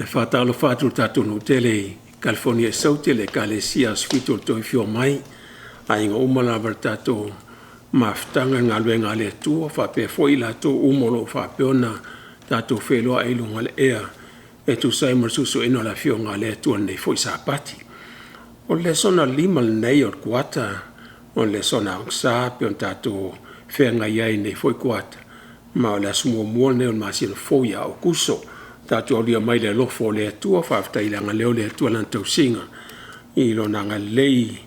E faatalofa atu i le tatou nuu tele i Kalifonia i Saute i le Ekalesia Aso Fitu o le Toe Afio Mai, aiga uma lava i le tatou mafutaga i le galuega a le Atua, faapea foi i latou uma o lo o faapea ona tatou feiloai i luga o le ea e tusa ai ma le suesueina o le Afioga a le Atua i lenei foi Sapati. O le lesona 5 lenei o le kuata, o le lesona augasa pei ona tatou feagai ai i lenei foi kuata, ma o le aso muamua lenei o le masina fou ia Aokuso. Tatou aulia mai le alofa o le Atua, faafetai i le agalelei o le Atua i Lana tausiga i Lona agalelei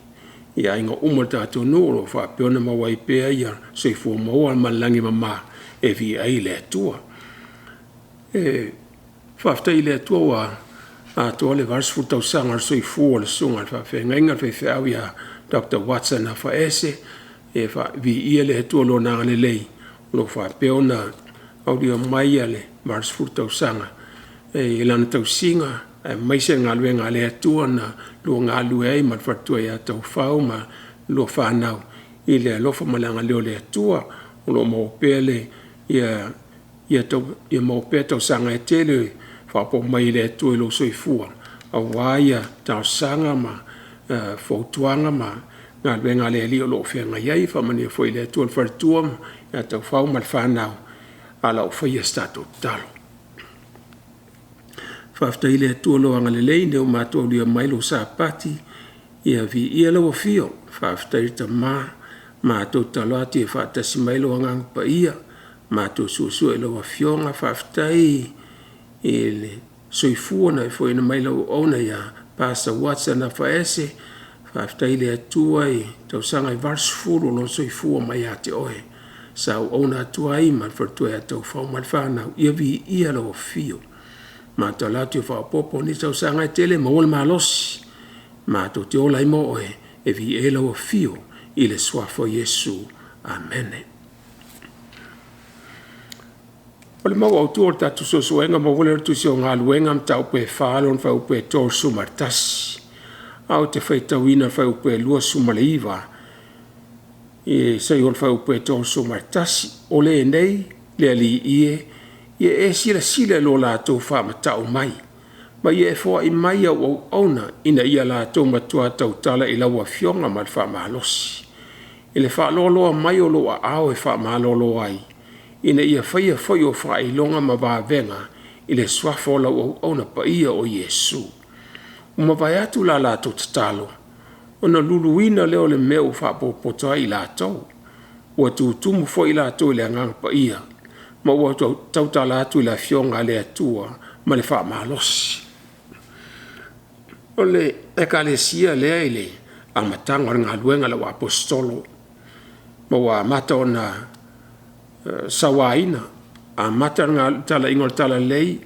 i aiga uma o le tatou nuu o lo o faapea ona maua ai pea soifua maua ma le lagi e mama e viia ai le Atua. E faafetai i le Atua ua atoa le 80 tausaga o le soifua o le Susuga i le Faafeagaiga le Faifeau ia Dr. Watson Afaese. Viia le Atua i Lona agalelei o lo o faapea ona aulia mai le 80 tausaga i lana tausiga aemaise le galuega a le Atua na lua galulue ai ma le faletua ia Taufau ma lua fanau i le alofa ma le agalelei o le Atua. O lo o maua pea ia maua pea tausaga e tele faaopoopo mai e le Atua i lou soifua aua talosaga ma fautuaga ma galuega a le Alii o lo o feagai ai. Faamanuia foi e le Atua i le faletua ia Taufau ma le fanau a o le i faia se tatou tatalo. Faafetai i le Atua i lou agalelei ina ua matou aulia mai lou Sapati, ia viia lau Afio. Faafetai le Tama, matou tatalo atu ia faatasi mai lou Agaga Paia, matou suesue i lau Afioga. Faafetai i le soifua na e foaiina mai lau auauna ia Pastor Watson Afaese, faafetai i le Atua i tausaga e 80 o lona soifua mai ia te oe sa auauna atu ai ma le faletua ia Taufau ma le fanau, ia viia lau Afio. Matou tatalo atu ia faaopoopo nisi tausaga e tele, maua le malosi matou te ola ai ma oe e viia ai lau Afio i le Suafa o Iesu. Amene. O le mau autu o le tatou suesuega maua lea i le Tusi o Galuega mataupu e 4 lona fuaiupu e 31. Ae ou te faitauina le fuaiupu e 29 seia oo i le fuaiupu e 31. O lenei le Alii e, ia e silasila i lo latou faamatau mai, ma ia e foai mai au auauna ina ia latou matua tautala i lau Afioga ma le faamalosi, i le faaloaloa mai o lou aao e faamalolo ai, ina ia faia foi o faailoga ma vavega i le suafa o lau auauna paia o Iesu. Ua mavae atu la latou tatalo, ona luluina lea o le mea ua faapotopoto ai i latou. Ua tutumu foi i latou i le Agaga Paia, ma ua tautala atu i le Afioga a le Atua ma le faamalosi. O le Ekalesia lea i le amataga o le galuega a le auaposeitolo, ma ua amata ona sauaina, amata le talaiga o le talalelei,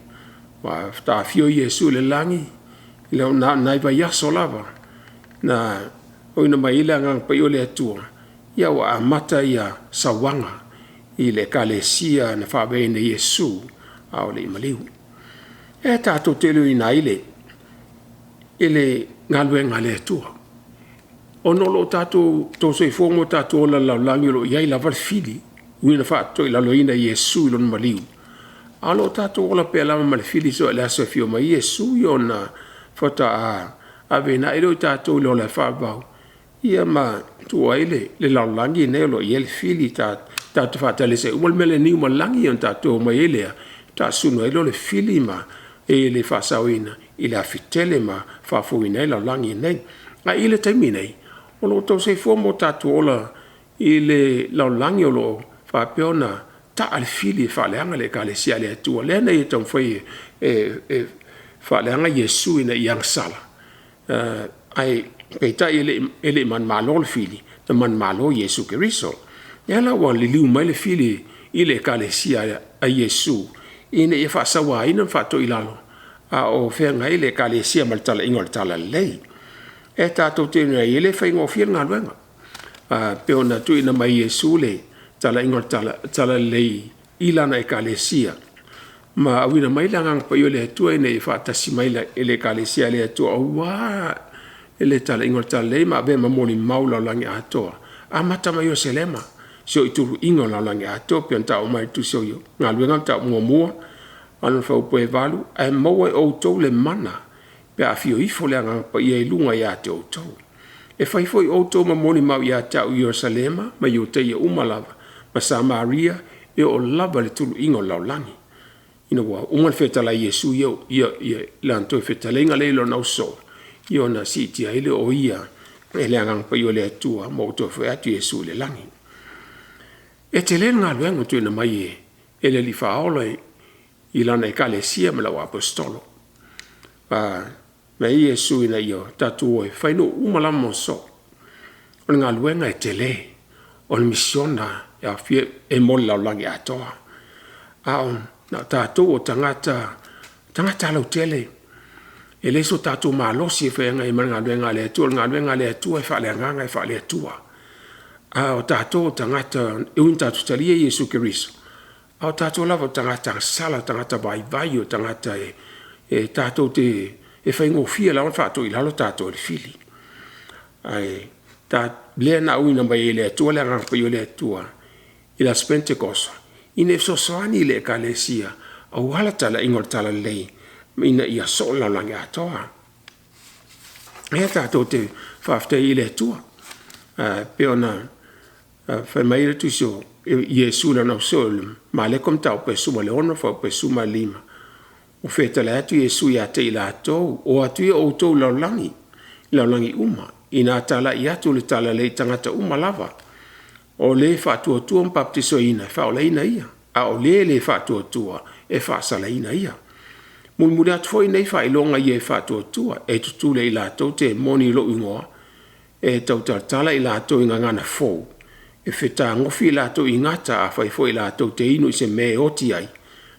faatoa afio Iesu i le lagi, na o nai vaiaso lava na auina mai ai le Agaga Paia o le Atua, ia ua amata sauaga i le Ekalesia na faavaeina e Iesu a o le i maliu. E tatou te iloaina ai le galuega a le Atua, ona o lo o tatou soifua ma o tatou ola i le lalolagi o lo o i ai lava le fili, e ui ina faatoilaloina e Iesu i lona maliu, a o lo o tatou ola pea lava ma le fili seia oo i le aso e afio mai ai Iesu, ia ona faatoa aveina ai lea o tatou i le ola faavavau, ia ma tua ai le lalolagi lenei o lo o i ai le fili. Tatou te faatali se i uma le meleniu ma le lagi ona tatou omai ai lea e taasulu ai lea o le fili ma e le faasaoina i le afi tele ma faafouina ai le lalolagi lenei. Ae i le taimi nei, o lo o outou soifua ma o tatou ola i le lalolagi o lo o faapea ona taa le fili e faaleaga le Ekalesia a le Atua, lea na ia taumafai e faaleaga Iesu ina ia agasala, ae peitai e le i manumalo le fili, na manumalo Iesu Keriso. Lea la ua liliu mai le fili i le Ekalesia a Iesu ina ia faasauaina ma faatoilalo a o feagai le Ekalesia ma le talaiga o le talalelei. E tatou te iloa nei, e le faigofie le galuega, pei ona tuuina mai e Iesu le talaiga o le talalelei i lana Ekalesia ma auina mai le Agaga Paia o le Atua ina ia faatasi mai i le Ekalesia a le Atua aua le talaiga o le talalelei ma avea ma molimau i le lalolagi atoa, amata mai Ierusalema seia oo i tuluiga o le lalolagi atoa, pei ona taua mai i le Tusi o Galuega mataupu Ma lona fuaiupu 8, “Ae maua e outou le mana pe a afio ifo le Agaga Paia i luga ia te outou. E fai foi outou ma molimau ia te au i Ierusalema ma Iutaia uma lava ma Samaria e oo lava i le tuluiga o le lalolagi.” Ina ua uma ona fetalai Iesu ia lana toe fetalaiga lea i lona ausoo, ia ona siitia ai lea o ia e le Agaga Paia o le Atua ma ua toe foi atu Iesu i le lagi. E tele le galuega ua tuuina mai e le Alii Faaola i lana Ekalesia ma le auaposeitolo. Fai mai Iesu ina ia tatou o e fai nuu uma lava mo soo. O le galuega e tele, o le misiona e aofia e mo le lalolagi atoa. A o na o tatou o tagata, tagata lautele. E leai so tatou malosi e feagai ai ma le galuega a le Atua. O le galuega a le Atua e faaleagaga e faale-Atua. A o tatou o tagata e ui ina tatou talia Iesu Keriso, a o tatou lava o tagata agasala, o tagata vaivai, o tagata e tatou te e faigofie lava ona faatoilalo tatou e le fili. Ae lea na auina mai ai e le Atua le Agaga Paia o le Atua i le Aso Pentekoso ina ia fesoasoani i le Ekalesia aua le talaiga o le talalelei ina ia soo i le lalolagi atoa. O lea tatou te faafetai ai i le Atua e pei ona fai mai le tusi o Iesu i lana ausoo i Mareko mataupu e 16 fuaiupu e 15, ua fetalai atu Iesu ia te i latou, “O atu ia outou i le lalolagi, lalolagi uma ina talai atu le talalelei i tagata uma lava. O le faatuatua ma papatisoina e faaolaina ia, a o le le faatuatua e faasalaina ia. Mulimuli atu foi nei faailoga i e faatuatua, e tutuli e i latou temoni i lou igoa, e tautalatala i latou i gagana fou, e fetagofi i latou i gata afai foi latou te inu i se mea e oti ai,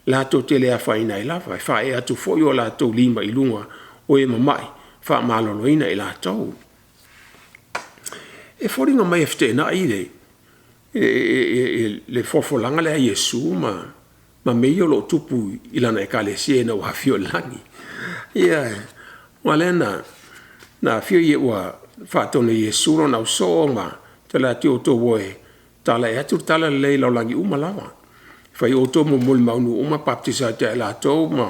latou te le afaina ai lava, e faaee atu foi o latou lima i luga o e mamai, faamaloloina i latou.” E foliga mai e feteenai le folafolaga lea a Iesu ma mea ia o lo o tupu i lana Ekalesia ina ua afio i le lagi. Ia aua o lea na afio ua faatonu e Iesu lona ausoo ma tala atu, “Outou o e talai atu le talalelei i lalolagi uma lava. Fai outou ma molimau i nuu uma bapetizo atu ia i latou ma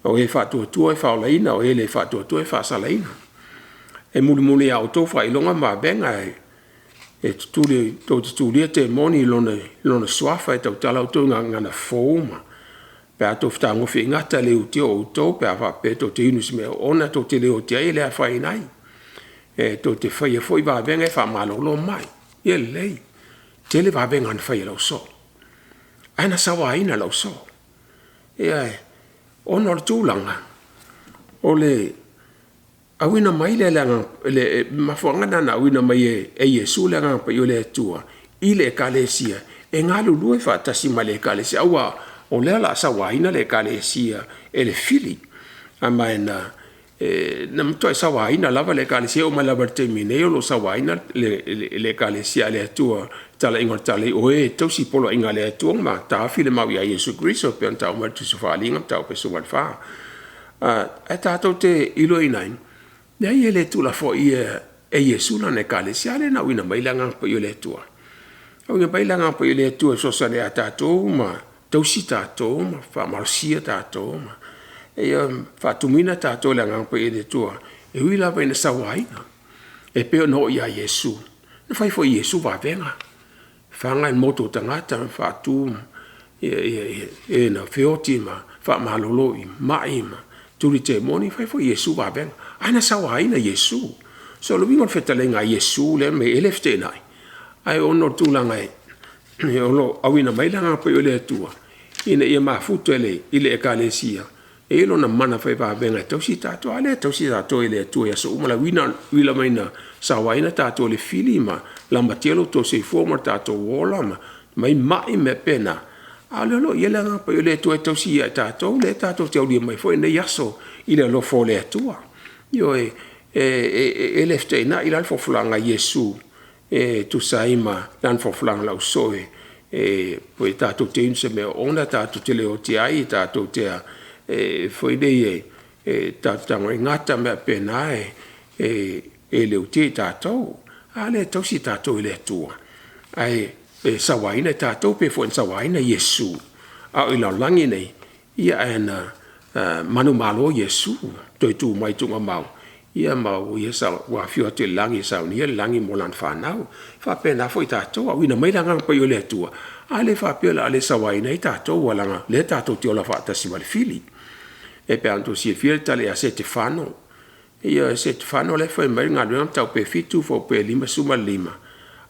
o e faatuatua e faaolaina, o e le faatuatua e faasalaina. E mulimuli ia outou faailoga ma vavega e tou te tulia temoni i lona suafa e tautala outou i gagana fou ma pe a outou fetagofi i gata e le utia outou pe a faapea tou te inu i se mea oona tou te le oti ai e le afaina ai. E tou te faia foi vavega e faamalolo mai.” Ia lelei, tele vavega na fai e le ausoo, ae na sauaina e le ausoo. Ioe, ona o le tulaga o le auina mai lea e le mafuaaga lena na auina mai ai e Iesu le Agaga Paia o le Atua i le Ekalesia e galulue faatasi ma le Ekalesia aua o lea o le a sauaina le Ekalesia e le fili. Ma e na matuai sauaina lava le Ekalesia e oo mai lava i le taimi nei o lo o sauaina le Ekalesia a le Atua i le talaiga o le Talalelei o e tausi poloaiga a le Atua ma taofi le mau ia Iesu Keriso e pei ona tau mai i le Tusi o Faaaliga mataupu e 14. Ae tatou te iloaina ai, leai e le tuulafoaia e Iesu lana Ekalesia, a lea na auina mai ai le Agaga Paia o le Atua. Auina mai le Agaga Paia o le Atua e fesoasoani ia tatou ma tausi tatou ma faamalosia tatou ma faatumuina tatou e le Agaga Paia o le Atua e ui lava ina sauaina e pei ona oo ia Iesu. Na fai foi e Iesu vavega, faga le motu o tagata ma faatu e na feoti ma faamalolo i mai ma tuli temoni, fai foi e Iesu vavega ae na sauaina Iesu. So o le uiga o le fetalaiga a Iesu lea na fai mai ai e le feteenai ae ona o le tulaga o lo o auina mai le Agaga Paia o le Atua ina ia mafuta i le Ekalesia e i ai lona mana fai vavega e tausi tatou, a lea e tausi tatou e le Atua i aso uma lava e ui lava ina sauaina tatou e le fili ma lamatia lo outou soifua ma lo tatou ola ma aumai mai ma mea faapena, a o lea o lo o i ai le Agaga Paia o le Atua e tausi ia i tatou lea tatou te aulia mai foi nei aso i le alofa o le Atua. Ioe, e le feteenai la le folafolaga a Iesu e tusa ai ma lana folafolaga i le ausoo e tatou te inu i se mea oona tatou te le oti ai, tatou te foi nei e tatou te tago i gata ma mea faapena e le utia i tatou. A lea e tausi tatou e le Atua ae sauaina i tatou pei foi ona sauaina Iesu a o i le lalolagi nei. Ia ae na manumalo Iesu toe tu mai tuugamau ia ma ua afio atu i le lagi e saunia le lagi mo lana fanau. E faapena foi tatou, a auina mai le Agaga Paia o le Atua, a le faapea o le a le sauaina ai tatou aua leaga o lea tatou te ola faatasi ma le fili. E pei lava ona outou silafia le tala ia Setefano. Ioe, Setefano lea e fai mai le Galuega a le Mataupu 7 fuainumea 55,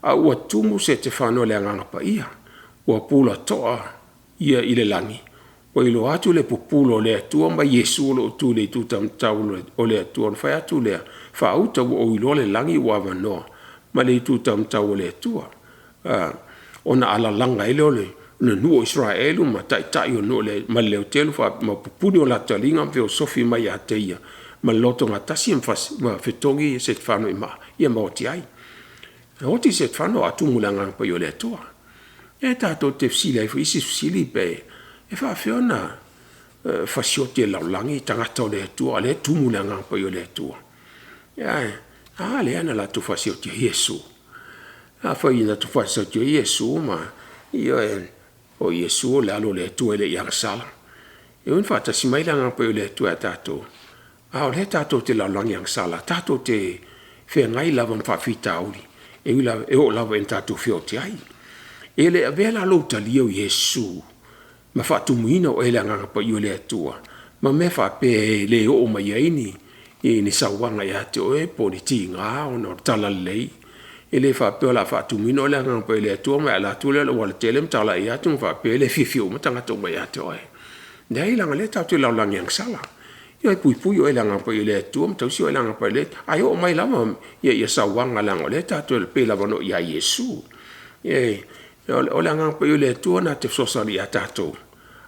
a ua tumu Setefano i le Agaga Paia, ua pulatoa ia i le lagi, ua iloa atu le pupula o le Atua ma Iesu o lo o tu i le itu taumatau o le Atua. Ona fai atu lea, faauta ua ou iloa le lagi ua avanoa ma le itu taumatau o le Atua. Ona alalaga ai lea o le nuu o Isaraelu ma taitai o nuu ma le leotele ma pupuni o latou taliga ma feosofi mai ia te ia ma le lotogatasi ma fetogi Setefano i maa ia ma oti ai. Na oti Setefano a o tumu i le Agaga Paia o le Atua. E tatou te fesili ai foi i isi fesili pe faapefea ona fasioti e le lalolagi tagata o le Atua a o lea e tumu i le Agaga Paia o le Atua. Ae a lea na latou fasioti ai Iesu? Afai na latou fasioti ai Iesu ma, ioe, o Iesu o le Alo o le Atua e le i agasala. E ui ina faatasi mai le Agaga Paia o le Atua ia tatou, a o lea tatou te lalolagi agasala, tatou te feagai lava ma faafitauli e oo lava ina tatou feoti ai. E le avea la lou talia o Iesu ma faatumuina oe e le Agaga Paia o le Atua ma mea faapea e le oo mai ai ni sauaga ia te oe po o ni tiga ona o le talalelei. E le faapea o le a faatumuina oe e le Agaga Paia o le Atua ona e alu atu lea i le aualatele ma talai atu ma faapea e le fiafia uma tagata uma ia te oe. Leai leaga o lea tatou te lalolagi agasala. Ia e puipui oe i le Agaga Paia o le Atua ma tausi oe e le Agaga Paia o le Atua, ae oo mai lava sauaga leaga o lea tatou te pei lava ona oo ia Iesu. O le Agaga Paia o le Atua na te fesoasoani ia tatou,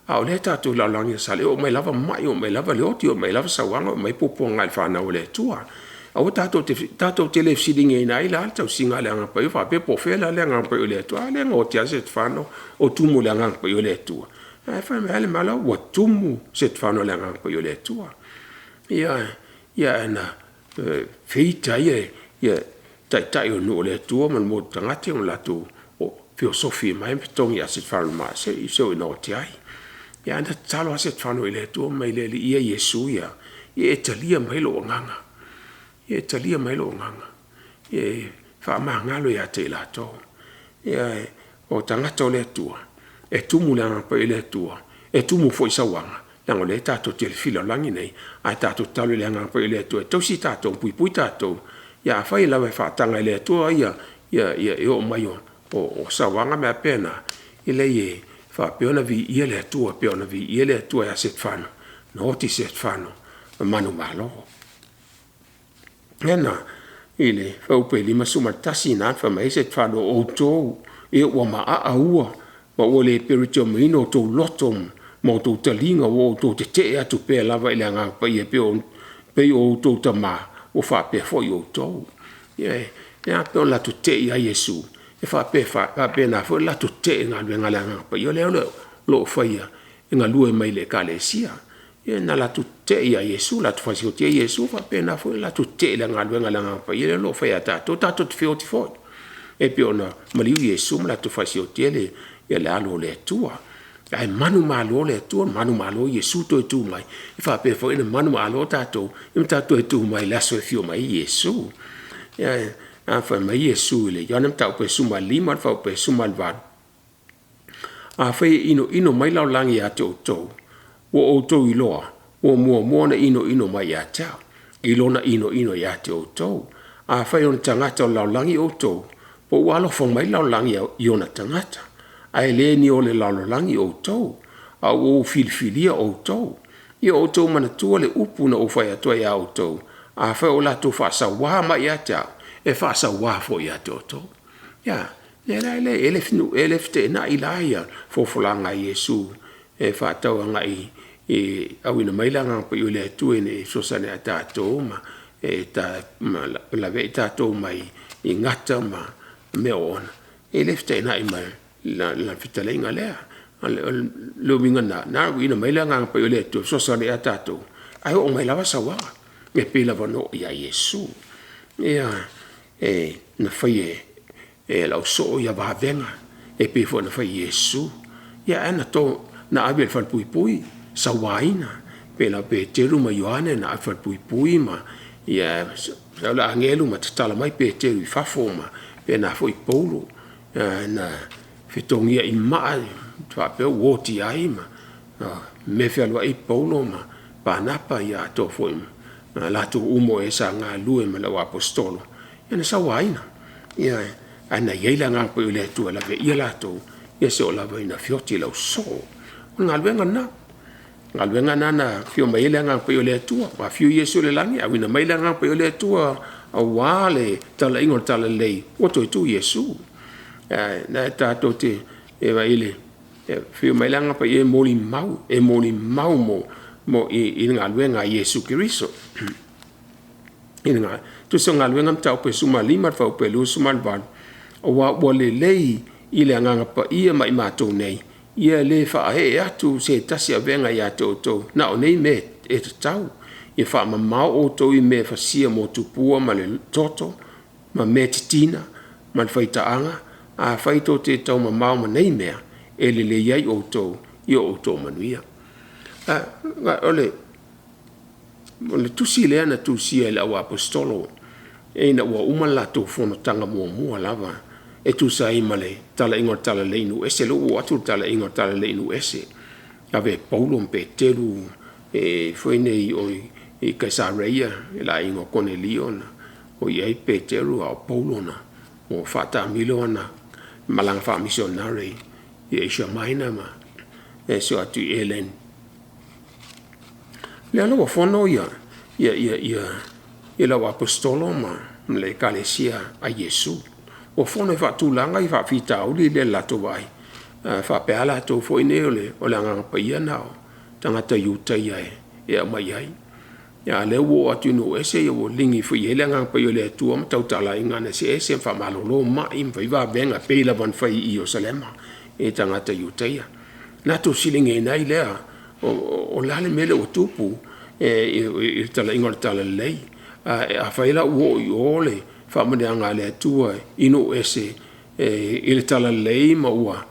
a o lea tatou te lalolagi agasala, e oo mai lava mai, oo mai lava le oti, oo mai lava sauaga, oo mai puapuaga i le fanau a le Atua. Aua tatou te le fesiligaina ai la le tausiga a le Agaga Paia faapea po o fea la le Agaga Paia o le Atua. A lea na oti lava Setefano o tumu i le Agaga Paia o le Atua. Ae fai mai lava le mala ua tumu Setefano i le Agaga Paia o le Atua. Ia ae na feita ai taitai o le nuu o le Atua ma le motu tagata ma latou feosofi mai ma fetogi ia Setefano i le maa seia oo ina oti ai. Ia ae na tatalo lava Setefano i le Atua ma fai mai, Le Alii e Iesu ia, ia e talia mai lou agaga, ia e talia mai lou agaga, ia e faamagalo ia te i latou. Ioe, o tagata o le Atua, e tumu i le Agaga Paia o le Atua, e tumu foi i sauaga, leaga o lea tatou te i le lalolagi lenei, ae tatou tatalo i le Agaga Paia o le Atua e tausi tatou ma puipui tatou. Ia afai lava e faataga e le Atua le oo mai o sauaga ma mea faapena, e leai e faapea ona viia le Atua e pei ona viia le Atua ia Setefano, na oti Setefano ma manumalo. Lea i le fuaiupu 51 ina fai mai ai Setefano, o outou e ua maaa ua ma ua le peretiomaina o outou loto ma outou taliga ua outou tetee atu pea lava i le Agaga Paia e pei o outou tama, ua faapea foi outou. Ioe, e a pe a latou tetee ia Iesu, e faapena foi le latou tetee i galuega a le Agaga Paia lea o lo o faia e galue mai le Ekalesia. Ia na latou tetee ia Iesu, latou fasiotia Iesu, faapena foi le latou tetee i le galuega a le Agaga Paia lea o lo o fai e tatou, tatou te feoti foi e pei ona maliu Iesu ma latou fasiotia le Alo o le Atua. Ae manumalo le Atua, manumalo Iesu toe tu mai, e faapea foi ona manumalo tatou ma tatou toe tu mai i le aso e afio mai ai Iesu. Ioe. Fai mai Iesu i le Ioane Mataupu 15 fuaiupu 18, afai e inoino mai le lalolagi ia te outou, ua outou iloa ua muamua ona inoino mai ia te au, i lona inoino ia te outou. Afai o ni tagata o le lalolagi outou, po ua alofa mai le lalolagi i ona tagata, ae le ni o le lalolagi outou, a ua ou filifilia outou. Ia outou manatua le upu na ou fai atu ai ia outou, afai o latou faasauā mai ia te au, e faasauā foi ia te outou. Ea, lea la e le feteenai la ia folafolaga a Iesu e faatatau agai i le auina mai o le Agaga Paia o le Atua ina ia fesoasoani ia tatou ma laveai tatou mai gata ma mea oona, e le feteenai ma lana fetalaiga lea. O le uiga lena, na ona auina mai le Agaga Paia o le Atua e fesoasoani ia tatou, ae oo mai lava sauaga, e pei lava ona oo ia Iesu. Ia, na faia e le ausoo ia vavega e pei foi ona fai e Iesu. Ia ae na ave i le falepuipui. sauaina pei la o Peteru ma Ioane na afe falepuipui ma ia sau le agelu ma tatala mai Peteru i fafo ma faapena foi Paulo na fetogiai maa faapea ua oti ai ma memefealuai Paulo ma Panapa atoa foi ma latou uma o e sa galulue ma le au aposetolo, ia na sauaina. Ioe, ae na i ai le Agaga Paia o le Atua e laveia latou, ia seia oo lava ina fiooti le ausoo. O le galuega lena. O le galuega lena na afio mai ai le Agaga Paia o le Atua, ua afio Iesu i le lagi auina mai le Agaga Paia o le Atua aua le talaiina o le Talalelei, ua toe tuu Iesu. O lena tatou te vaai i le afio mai le Agaga Paia e molimau, e molimau i le galuega a Iesu Keriso. Tusi o Galuega Mataupu e 15 fuaiupu e 28, aua ua lelei i le Agaga Paia ma i matou nei, ia le faaee atu se tasi avega ia te outou, na o nei mea e tatau, ia faamamao outou i mea fasia mo tupua ma le toto ma mea titina ma le faitaaga. Afai tou te taumamao ma nei mea, e lelei ai outou ia outou manuia. O le tusi lea na tusia e le au aposetolo ina ua uma le latou fonotaga muamua lava e tusa ai ma le talaiga o le Talalelei i nuu ese. O lea ua oo atu le talaiga o le Talalelei i nuu ese. Ave e Paulo ma Peteru foi nei i Kaisareia i le aiga o Konelio na o i ai Peteru a o Paulo na ua faataamilo ana malaga faamisionare i Asia Minor ma so atu i Eleni. Lea la ua fono le au aposetolo ma le Ekalesia a Iesu. Ua fono e faatulaga faafitauli lea i le latou vaai, faapea lava latou foi nei o le Agaga Paia na o tagata Iutaia e aumai ai. A o lea ua oo atu i nuu ese ua ligi foi i ai le Agaga Paia o le Atua ma tautala i gagana eseese ma faamalolo mai ma fai vavega e pei lava ona fai i Ierusalema i tagata Iutaia. Latou fesiligiaina ai lea, o le a le mea lea ua tupu i le talaiga o le Talalelei? Ae afai la ua oo i o le faamanuiaga a le Atua i nuu ese i le Talalelei ma ua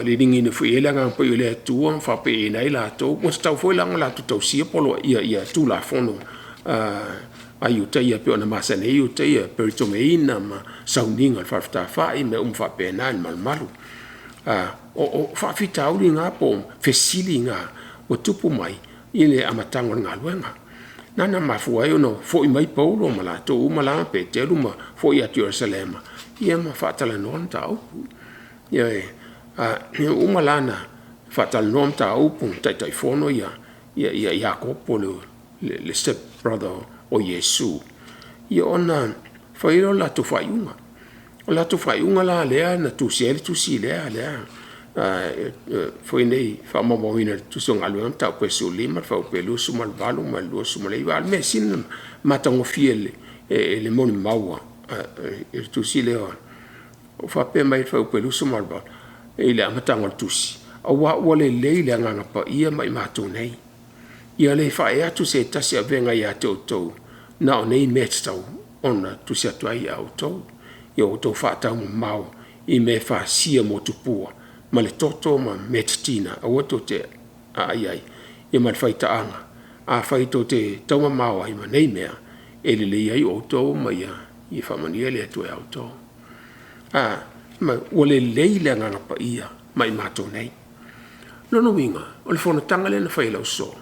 liligiina foi i ai le Agaga Paia o le Atua ma faapaiaina ai latou, ua tatau foi la ona latou tausia poloaiga ia Tulafono a Iutaia e pei ona masani ai Iutaia, le peritomeina ma sauniga o le faafetafai ma mea uma faapena i le malumalu. O faafitauli na po o fesili na ua tupu mai i le amataga o le galuega. Lena na mafua ai ona foi mai Paulo ma latou uma la Peteru ma foi atu i Ierusalema ma faatalanoa le mataupu. Ioe. Ua uma la ona faatalanoa mataupu ma Taitaifono Iakopo le step brother o Iesu, ia ona fai lea o le latou faaiuga. O le latou faaiuga la lea na tusia ai le tusi lea foi nei faamaumauina i le Tusi o Galuega Mataupu e 15 fuaiupu e 28 ma le 29. A o le mea sili ona matagofie i le molimau i le tusi lea, o faapea mai le fuaiupu e 28 i le amataga o le tusi, aua ua lelei i le Agaga Paia ma i matou nei, ia le faaee atu se tasi avega ia te outou, na o nei mea e tatau ona tusi atu ai ia outou, ia outou faataumamao i mea fasia mo tupua ma le toto ma mea titina aua tou te aai ai, ia ma le faitaaga. Afai tou te taumamao ai ma nei mea, e lelei ai outou ma ia faamanuia le Atua ia outou. Ua lelei le Agaga Paia ma i matou nei. O lona uiga, o le fonotaga lea na fai e le ausoo,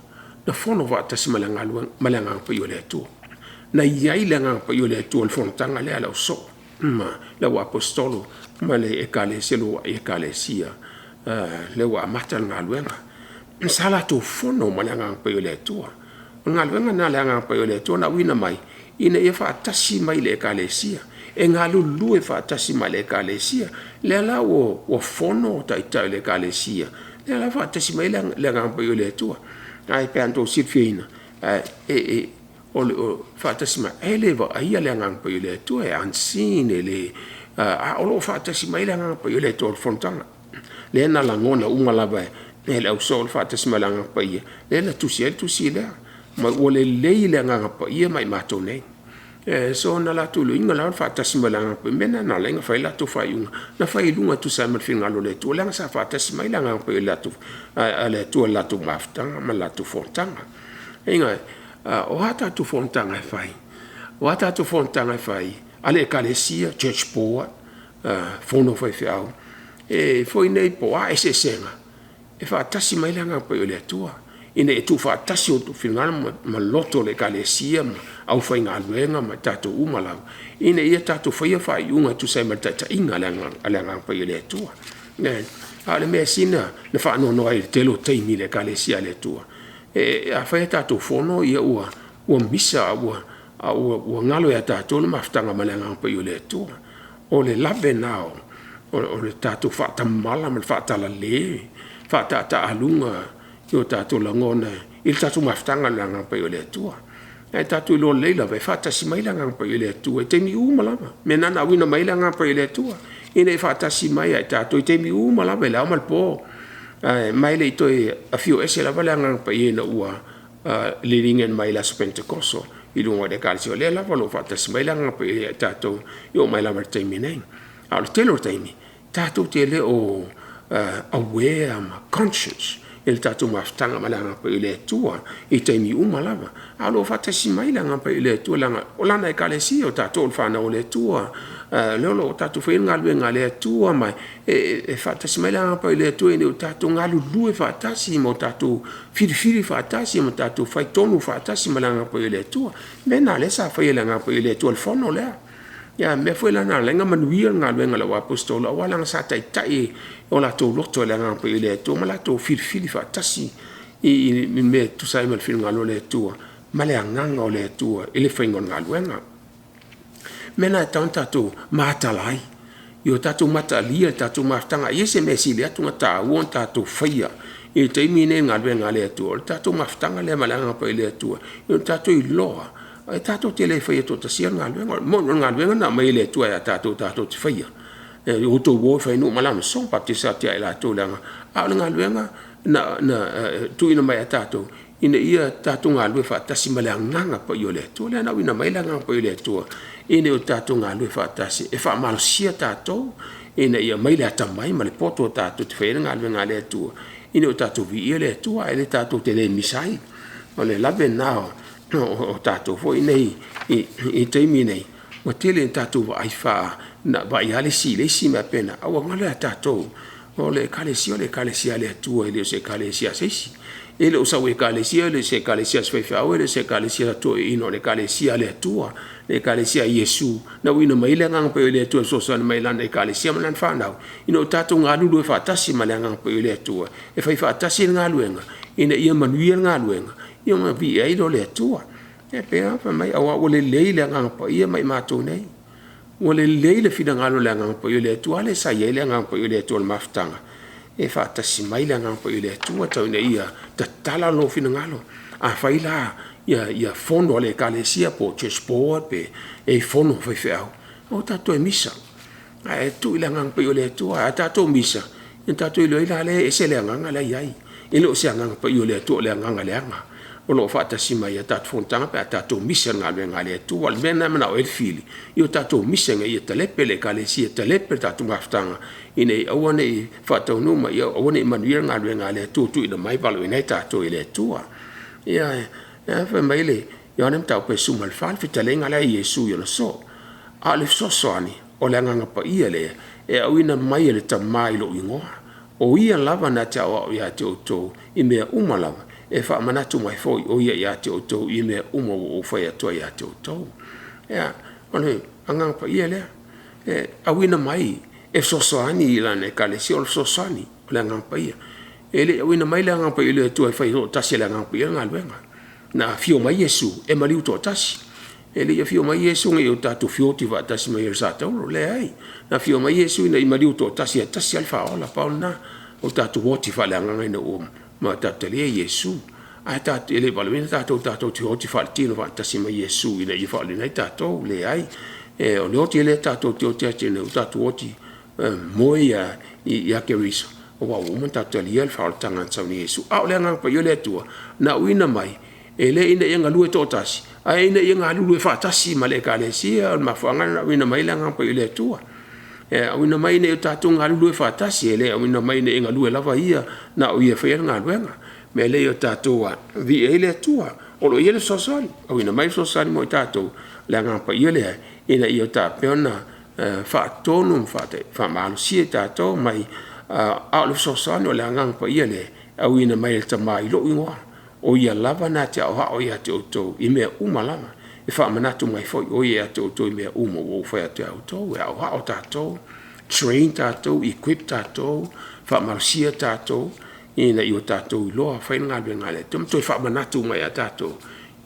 na fono faatasi ma le Agaga Paia o le Atua. Na i ai le Agaga Paia o le Atua i le fonotaga lea a le ausoo ma le au aposetolo ma le Ekalesia lua'i Ekalesia lea ua amata le galuega. Sa latou fono ma le Agaga Paia o le Atua. O le galuega lena a le Agaga Paia o le Atua na auina mai ina ia faatasi mai i le Ekalesia, e galulue faatasi ma le Ekalesia. Lea la ua fono Taitai o le Ekalesia, lea la ua faatasi mai ai le Agaga Paia o le Atua. Ae pei lava ona outou silafia, o le faatasi mai, e le vaaia le Agaga Paia o le Atua, e unseen, e le, a o lo o faatasi mai le Agaga Paia o le Atua i le fonotaga. Lea na lagona uma lava e le ausoo le faatasi mai o le Agaga Paia, lea na tusi ai le tusi lea, ma ua lelei i le Agaga Paia ma i matou nei. So na latou iloaina la le faatasi mai o le Agaga Paia. O le mea lena na ala ai ona fai a latou faaiuga na fai i luga e tusa ai ma le finagalo o le Atua leaga sa faatasi mai le Agaga Paia o le Atua i le latou mafutaga ma le latou fonotaga. O a tatou fonotaga e fai, o a tatou fonotaga e fai a le Ekalesia, church board, fono a faifeau foi nei po o a eseesega, e faatasi mai le Agaga Paia o le Atua ina ia tuufaatasi outou finagalo ma loto o le Ekalesia ma aufaigaluega ma i tatou uma lava ina ia tatou faia faaiuga e tusa ai ma le taitaiga a le Agaga Paia o le Atua. A o le mea sili ona faanoanoa ai i le tele o taimi i le Ekalesia a le Atua, a fai a tatou fono ua misa, a ua galo ia tatou le mafutaga ma le Agaga Paia o le Atua. O le lave lena o le tatou faatamala ma le faatalale, faataataaluga i o tatou lagona i le tatou mafutaga ma le Agaga Paia o le Atua. Ae tatou iloa lelei lava e faatasi mai le Agaga Paia o le Atua i taimi uma lava. O le mea lena na auina mai ai le Agaga Paia o le Atua ina ia faatasi mai ia i tatou i taimi uma lava i le ao ma le po. Ma e le i toe afio ese lava le Agaga Paia ina ua liliga mai i le aso Penetekoso i luga o le Ekalesia, o lea lava o lo o faatasi mai le Agaga Paia ia i tatou e oo mai lava i le taimi nei. A o le tele o taimi, tatou te le o aware ma conscious i le tatou mafutaga ma le Agaga Paia o le Atua i taimi uma lava. A o lo o faatasi mai le Agaga Paia o le Atua leaga o Lana Ekalesia, o tatou o le fanau a le Atua, o lea o lo o tatou faia le galuega a le Atua, ma e faatasi mai le Agaga Paia o le Atua ina ia tatou galulue faatasi ma o tatou filifili faatasi ma tatou faitonu faatasi ma le Agaga Paia o le Atua. O le mea lena o lea sa fai e le Agaga Paia o le Atua i le fono lea. Ia, o le mea foi lena na ala ai ona manuia le galuega a le auaposeitolo aua leaga sa taitai o latou loto e le Agaga Paia o le Atua ma latou filifili faatasi i mea e tusa ai ma le finagalo o le Atua ma le Agaga o le Atua i le faiga o le galuega. O le mea lena e tatau ona tatou mataala ai, ia o tatou mataalia le tatou mafutaga. A i ai se mea e sili atu ona taua ona tatou faia i le taimi lenei i le galuega a le Atua, o le tatou mafutaga lea ma le Agaga Paia o le Atua, ia tatou iloa e tatou te le faia toatasia le galuega. E moni o le galuega na aumai e le Atua ia tatou tatou te faia, “E outou o e fai nuu ma lamasoa, baptiza atu ia i latou i le agaga.” A o le galuega na tuuina mai ia tatou, ina ia tatou galulue faatasi ma le Agaga Paia o le Atua. Lea na auina mai ai le Agaga Paia o le Atua ina ia tatou galulue faatasi e faamalosia tatou ina ia aumai le atamai ma le poto tatou te faia ai le galuega a le Atua ina ia tatou viia le Atua ae le tatou te le misa ai. O le lave lena o tatou foi nei i taimi nei, ua tele ina tatou vaai lava le isi i le isi mea faapena, a ua galo ia tatou o le Ekalesia o le Ekalesia a le Atua e le o se Ekalesia a se isi. E le o sau Ekalesia, e le o se Ekalesia a se faifeau, e le o se Ekalesia a toeaiina, o le Ekalesia a le Atua, le Ekalesia a Iesu na auina mai ai le Agaga Paia o le Atua e fesoasoani mai i Lana Ekalesia ma Lana fanau, ina ia tatou galulue faatasi ma le Agaga Paia o le Atua e fai faatasi le galuega ina ia manuia le galuega ona viia ai lea o le Atua. E pei ona fai mai, aua ua lelei le Agaga Paia ma i matou nei. Ua lelei le finagalo o le Agaga Paia o le Atua. A lea sa i ai le Agaga Paia o le Atua i le mafutaga? E faatasi mai le Agaga Paia o le Atua tau ina ia tatala lou finagalo. Afai la ia fono a le Ekalesia po o church board pe i ai fono a faifeau, aua tatou te toe misa, ae tuu i le Agaga Paia o le Atua. A tatou misa, ona tatou iloa ai lea e ese le agaga la e i ai. E le o se Agaga Paia o le Atua o le agaga leaga o lo o faatasi mai ia tatou fonotaga pe a tatou misa i le galuega a le Atua. O le mea lena e manao ai le fili, ia o tatou misa ina ia talepe le Ekalesia, talepe le tatou mafutaga ina ia aua ne i faataunuu ma ia aua ne i manuia le galuega a le Atua ua tuuina mai ma valaauina ai tatou e le Atua. Ia, fai mai le Ioane Mataupu 14, le fetalaiga lea a Iesu i ona soo, a o le fesoasoani o le Agaga Paia lea e auina mai e le Tama i lou igoa, o Ia lava na te aoao ia te outou i mea uma lava, e faamanatu mai foi o Ia ia te outou i mea uma ua ou fai atu ai ia te outou. Ia, o le Agaga Paia lea e auina mai e fesoasoani i lana Ekalesia, o le fesoasoani o le Agaga Paia. E le i auina mai le Agaga Paia o le Atua e fai toatasi e le Agaga Paia le galuega. Na afio mai Iesu e maliu toatasi. E le i afio mai Iesu ina ia tatou feoti faatasi ma ia i le satauro, leai. Na afio mai Iesu ina ia maliu toatasi, e tasi lava le Faaola, pau lena. O tatou oti faaleagaga ina ua tatou talia Iesu. Ae e le i valaauina tatou tatou te oti faaletino faatasi ma Iesu ina ia faaaola ai tatou, leai. O le oti lea tatou te oti atu nei, ua tatou oti moe ia Keriso, aua ua uma ona tatou talia le faaolataga na sau nei Iesu. A o le Agaga Paia o le Atua, na auina mai E le ina ia galue toatasi, ae ina ia galulue faatasi ma le Ekalesia. O le mafuaaga lena na auina mai ai le Agaga Paia o le Atua, e auina mai ina ia tatou galulue faatasi, e le auina mai ina ia galue lava ia na o ia e faia le galuega. O le mea lea ia tatou viia ai le Atua o lo o i ai le fesoasoani, auina mai le fesoasoani mo i tatou, le Agaga Paia lea ina ia faapea ona faatonu ma faamalosia i tatou mai, a o le fesoasoani o le Agaga Paia lea e auina mai e le Tama i lou igoa, o Ia lava na te aoao ia te outou i mea uma lava, e faamanatu mai foi oe ia te outou i mea uma ua ou fai atu ia outou. E aoao tatou, train tatou, equip tatou, faamalosia tatou ina ia tatou iloa fai le galuega a le Atua ma toe faamanatu mai ia tatou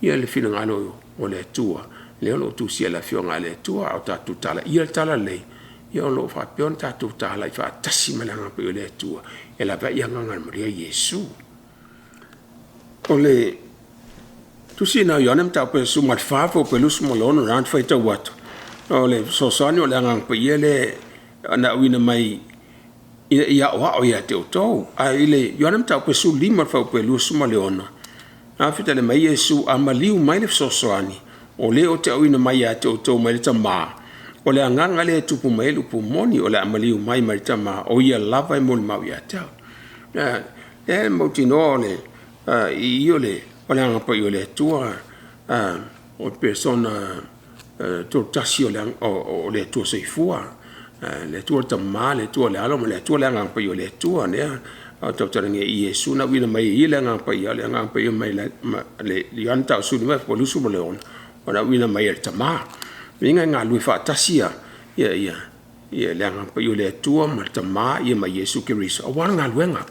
le finagalo o le Atua lea o lo o tusia i le Afioga a le Atua. A o tatou talaia le talalelei, ia o lo o faapea ona tatou talai faatasi ma le Agaga Paia o le Atua e laveai agaga e molia i Iesu. O le tusi lena o Ioane Mataupu 14 fuaiupu 26 lena ou te faitau atu, o le fesoasoani o le Agaga Paia lea na auina mai ina ia aoao ia te outou. Ae i le Ioane Mataupu 15 fuaiupu 26, a fetalia mai Iesu, a maliu mai le fesoasoani, o le ou te auina mai ia te outou mai le Tama, o le Agaga lea e tupu mai ai le upu moni, o le a maliu mai mai le Tama, o ia lava e molimau ia te au. E mautinoa o le i o le Agaga Paia o le Atua, o le persona toatasi o le Atua Soifua, le Atua le Tama, le Atua le Alo ma le Atua le Agaga Paia o le Atua lea. A tautalagia i Iesu na auina mai e ia le Agaga Paia, le Agaga Paia mai le Ioane 15:26, o le auina mai e le Tama. Uiga e galulue faatasi ia le Agaga Paia o le Atua ma le Tama ia ma Iesu Keriso aua le galuega.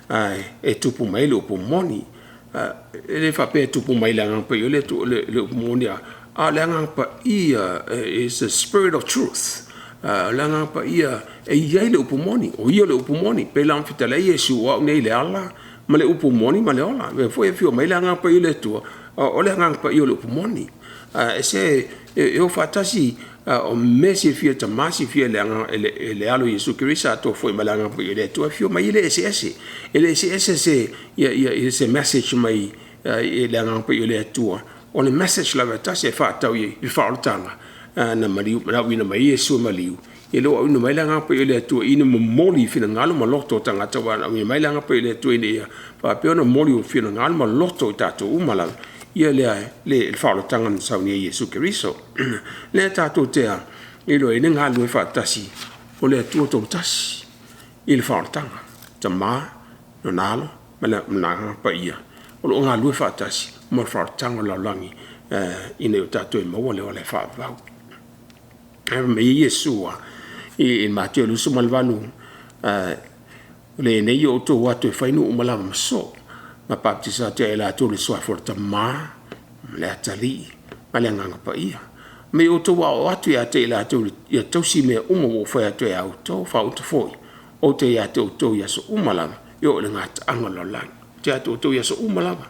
Ae e tupu mai le upu moni. E le faapea e tupu mai le Agaga Paia le upu moni, a o le Agaga Paia is the spirit of truth. O le Agaga Paia e i ai le upu moni, o ia le upu moni. Pei la ona fetalai Iesu, o au nei le ala ma le upu moni ma le ola. O lea foi e afio mai le Agaga Paia o le Atua, o le Agaga Paia o le upu moni. E e o faatasi, o mea silafia e le Tama, silafia e le Alo Iesu Keriso atoa foi ma le Agaga Paia o le Atua. Afio mai e le eseese. E le eseese se message mai le Agaga Paia o le Atua. O le message lava e tasi e faatatau i le faaolataga na maliu na auina mai ai Iesu e maliu, e le o auina mai le Agaga Paia o le Atua ina momoli finagalo ma loto o tagata, aua na auina mai le Agaga Paia o le Atua ina ia faapea ona momoli o finagalo ma loto o tatou uma lava ia lea le faaolataga na saunia e Iesu Keriso. Lea tatou te iloa ai le galulue faatasi o le Atua Toatasi i le faaolataga, Tama, Lona Alo ma le Agaga Paia o lo o galulue faatasi mo le faaolataga o le lalolagi ina ia tatou maua le ola e faavavau. Ae fai mai Iesu i Mateo 28, o lenei o outou o atu e fai nuu ma lava ma soo, ma baptisa atu ia i latou i le suafa o le Tama ma le Atalii ma le Agaga Paia. Ma ia outou aoao atu ia te i latou ia tausi mea uma ua ou fai atu ai ia outou, faauta foi, ou te ia te outou i aso uma lava, e oo i le gataaga o le lalolagi. Ou te ia te outou i aso uma lava.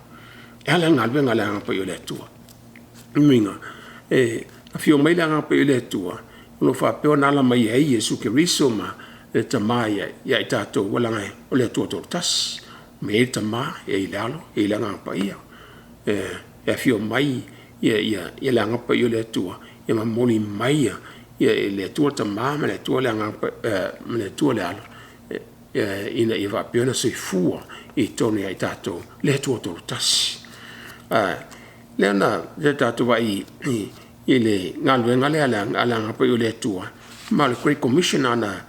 E ala i le galuega a le Agaga Paia o le Atua. O lona uiga, e afio mai le Agaga Paia o le Atua, o lo o faapea ona ala mai ai Iesu Keriso ma le Tama ia i tatou, ua leaga o le Atua Toatasi. E i ai le Tama, e i ai le Alo, e i ai le Agaga Paia. E afio mai le Agaga Paia o le Atua e momoli mai e le Atua le Tama ma le Atua le ma le Atua le Alo ina ia faapea ona soifua i totonu ia i tatou le Atua Toatasi. Lea na tatou vaai i le galuega lea a le Agaga Paia o le Atua, ma o le Great Commission na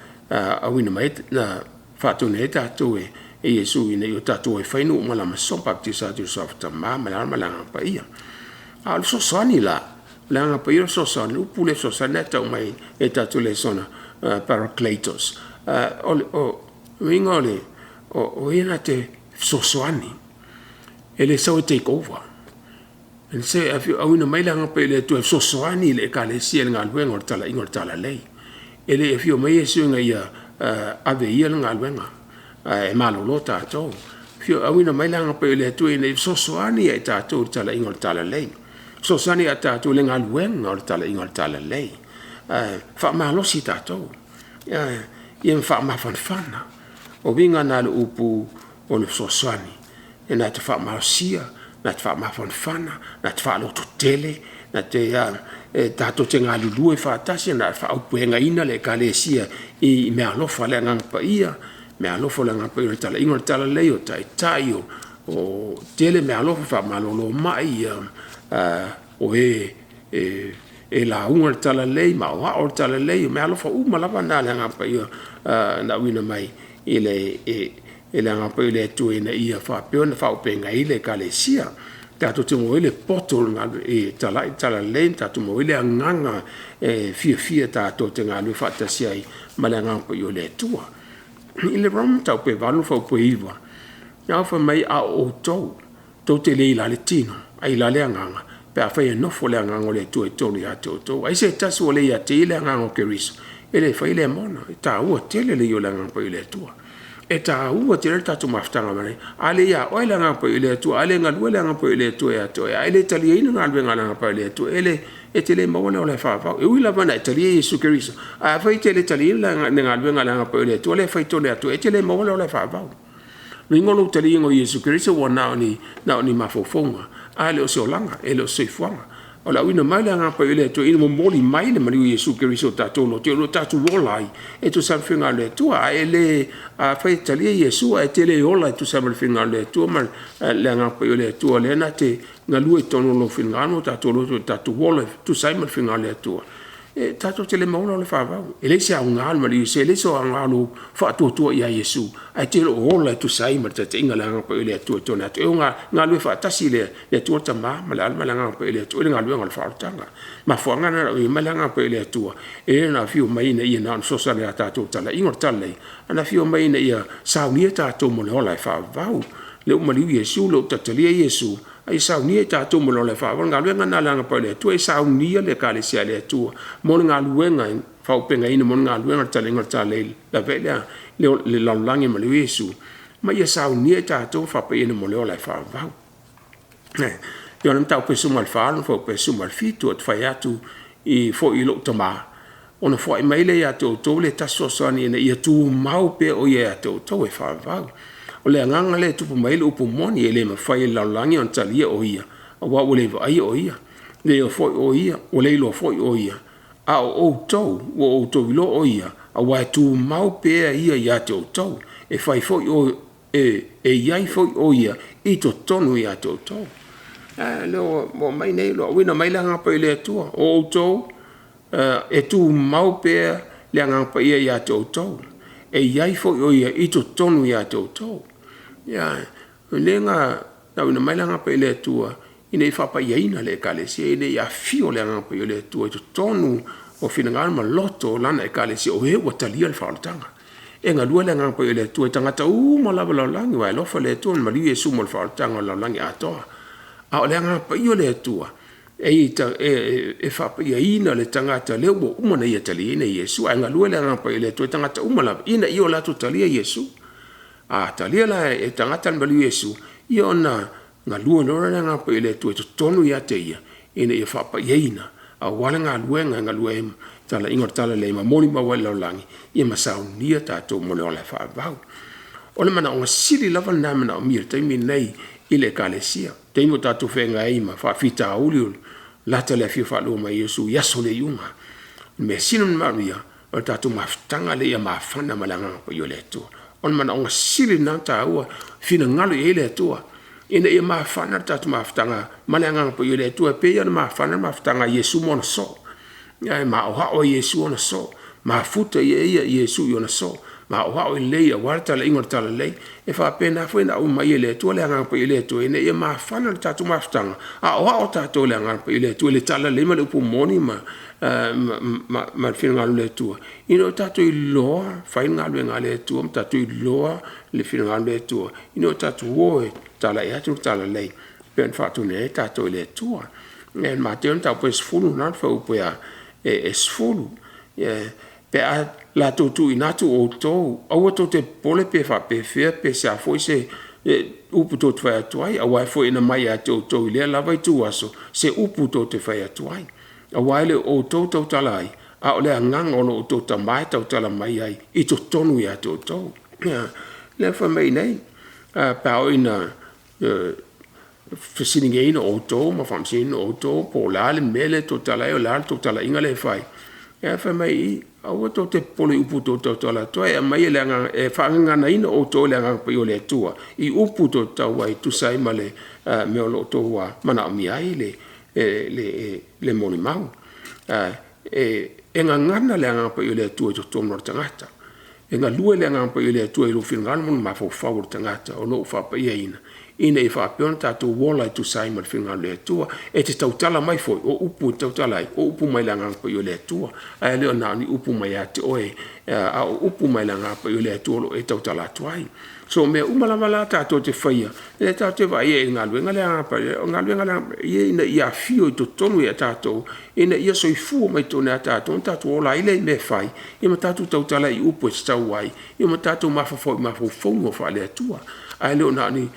auina mai na faatonu ai tatou e Iesu ina ia tatou o e fai nuu ma lama soo, baptisa atu i le suafa o le Tama ma le Alo ma le Agaga Paia. A o le fesoasoani la, o le Agaga Paia o le fesoasoani, o le upu lea fesoasoani lea e tau mai e tatou lesona, Paracletos. O le uiga o le o ia na te fesoasoani, e le sau e take over. E auina mai le Agaga Paia o le Atua e fesoasoani i le Ekalesia i le galuega o le talaiga o le talalelei. E le afio mai Iesu ina ia ave e ia le galuega ae malolo tatou. Auina mai le Agaga Paia o le Atua ina ia fesoasoani ia i tatou i le talaiga o le talalelei. Fesoasoani ia tatou i le galuega o le talaiga o le talalelei. Faamalosi tatou, ia faamafanafana. O uiga na o le upu o le fesoasoani, e na te faamalosia, na te faamafanafana, na te faalototele, na te e tatou te galulue faatasi na faaauupegaina le Ekalesia i meaalofa a le Agaga Paia, meaalofa o le Agaga Paia o le talaiga o le talalelei, o taitai o tele meaalofa faamalolo mai, o e lauga i le talalelei ma aoao le talalelei. O meaalofa uma lava na a le Agaga Paia na auina mai e le Agaga Paia o le Atua ina ia faapea ona faaauupegaina ai le Ekalesia. Tatou te maua ai le poto e talai le talalelei ma tatou maua ai le agaga e fiafia tatou te galulue faatasi ai ma le Agaga Paia o le Atua. I le Roma mataupu e 8 fuaiupu e 9, lena fai mai, a o outou, tou te le i la le tino, ae i la le Agaga, pe afai e nofo le Agaga o le Atua i totonu ia te outou. Ai se tasi ua le ia te ia le Agaga o Keriso, e le faia lea mona. E taua tele le i o le Agaga Paia o le Atua. E taua tele le tatou mafutaga ma le A le ia oe le Agaga Paia o le Atua, a le galue le Agaga Paia o le Atua ia te oe, a e le taliaina galuega a le Agaga Paia o le Atua, e te le maua le ola e faavavau. E ui lava ina e talia Iesu Keriso, ae afai e te le taliaina le galuega a le Agaga Paia o le Atua lea e fai i totonu ia te oe, e te le maua le ola e faavavau. Lona uiga o lou taliaina o Iesu Keriso ua na o ni mafaufauga, ae le o se olaga, e le o se soifuaga. O le auina mai o le Agaga Paia o le Atua ina ia momoli mai le maliu o Iesu Keriso i tatou loto ina ia tatou ola ai e tusa ai ma finagalo o le Atua. Ae le afai e talia Iesu ae e te le ola e tusa ai ma le finagalo o le Atua ma le Agaga Paia o le Atua lea na te galue i totonu o lou finagalo ma o tatou loto ina ia tatou ola e tusa ai ma le finagalo o le Atua, e tatou te le maua le ola e faavavau. E leai se aoga o le maliu o Iesu, e leai se aoga o lou faatuatua ia Iesu ae e te le o ola e tusa ai ma le taitaiga a le Agaga Paia o le Atua i totonu ia te oe. E galulue faatasi le Atua le Tama ma le Alo ma le Agaga Paia o le Atua i le galuega o le faaolataga. O le mafuaaga lena na auina mai ai le Agaga Paia o le Atua e le na afio mai ina ia na ona fesoasoani ia tatou i le talaiga o le talalelei, ae na afio mai ina ia saunia tatou mo le ola e faavavau. Lea ua maliu Iesu, lea ua talia Iesu, a ia saunia i tatou mo le ola e faavavau. O le galuega lena a le Agaga Paia o le Atua e saunia le Ekalesia a le Atua mo le galuega e faaauupegaina mo le galuega o le talaiga o le talalelei e lavea ai le lalolagi i le maliu o Iesu, ma ia saunia i tatou ma faapaiaina mo le ola e faavavau. Ioane Mataupu 14 fuaiupu 17, Ou te fai atu foi i lou Tama, ona foai mai lea ia te outou le tasi Fesoasoani ina ia tumau pea o ia ia te outou e faavavau. O le agaga lea e tupu mai ai le upu moni, e le mafai e le lalolagi ona talia o ia, aua ua le vaaia o ia, ua le iloa foi o ia, a o outou ua outou iloa o ia, aua e tumau pea ia ia te outou, e i ai foi o ia i totonu ia te outou. Lea ua aumai nei, ua auina mai le Agaga Paia o le Atua, o outou e tumau pea le Agaga Paia ia te outou, e i ai foi o ia i totonu ia te outou. Ioe. O lea na auina mai le Agaga Paia o le Atua ina ia faapaiaina le Ekalesia, ina ia afio le Agaga Paia o le Atua i totonu o finagalo ma loto o lana Ekalesia o e ua talia le faaolataga. E galue le Agaga Paia o le Atua i tagata uma lava o le lalolagi, aua e alofa le Atua na maliu Iesu mo le faaolataga o le lalolagi atoa. A o le Agaga Paia o le Atua e faapaiaina le tagata lea ua uma ona ia taliaina Iesu, ae galue le Agaga Paia o le Atua i tagata uma lava ina ia o latou talia Iesu. A talia la e tagata le maliu o Iesu, ia ona galue loa lea o le Agaga Paia o le Atua i totonu ia te ia ina ia faapaiaina aua le galuega e galue ai i le talaiga o le talalelei ma molimau ai i le lalolagi ia ma saunia tatou mo le ola e faavavau. O le manaoga sili lava lena e manaomia i le taimi lenei i le Ekalesia, taimi ua tatou feagai ai ma faafitauli e lata le afio faalua mai o Iesu i aso o le iuga. O le mea sili ona manaomia o le tatou mafutaga lea ia mafana ma le Agaga Paia o le Atua. O le manaoga sili lena ona taua, finagalo i ai le Atua ina ia mafana le tatou mafutaga ma le Agaga Paia o le Atua e pei ona mafana le mafutaga a Iesu ma ona soo. E maoao ai e Iesu ona soo, mafuta ai e Iesu i ona soo, maoao lelei aua le talaiga o le talalelei. E faapena foi ona aumai e le Atua le Agaga Paia o le Atua ina ia mafana le tatou mafutaga, aoao tatou e le Agaga Paia o le Atua i le talalelei ma le upu moni ma le finagalo o le Atua, ina ia tatou iloa fai le galuega a le Atua ma tatou iloa le finagalo o le Atua, ina ia tatou o e talai atu le talalelei pei ona faatonuina ai tatou e le Atua. Mateo mataupu e 10 le fuaiupu e 10, pe a latou tuuina atu outou, aua tou te popole pe faapefea pe se a foi se upu tou te fai atu ai, aua e foaiina mai ia te outou i lea lava ituaso se upu tou te fai atu ai. Aua e le o outou e tautala ai, a o le Agaga o lo outou Tama e tautala mai ai i totonu ia te outou. Lea fai mai nei, pe a oo ina fesiligiaina o outou ma faamasinoina outou po o le a le mea lea e tautala ai a o le a le tautalaiga lea e fai. Ae fai mai i i, aua tou te popole i upu tou te tautala atu ai, e aumai e le Agaga e faagaganaina outou e le Agaga Paia o le Atua i upu tou te tau ai e tusa ai ma le mea o lo o outou manaomia ai le molimau. E gagana le Agaga Paia o le Atua i totonu o le tagata. E galue le Agaga Paia o le Atua i lou finagalo ma le mafaufau o le tagata o lo o faapaiaina ina ia faapea ona tatou ola e tusa ai ma le finagalo o le Atua. E te tautala mai foi, o upu e te tautala ai, o upu mai le Agaga Paia o le Atua, ae le na o ni upu mai ia te oe, a o upu mai le Agaga Paia o le Atua o lo o e tautala atu ai. So o mea uma lava la tatou te faia, lea tatou te vaai i ai i le galuega lea a le Agaga Paia, o le galuega a le Agaga Paia ina ia afio i totonu ia tatou ina ia soifua mai totonu ia tatou ona tatou ola ai lea i mea e fai, ia ma tatou tautala i upu e tatau ai, ia ma tatou mafaufau i mafaufauga faale-Atua. Ae le o na o ni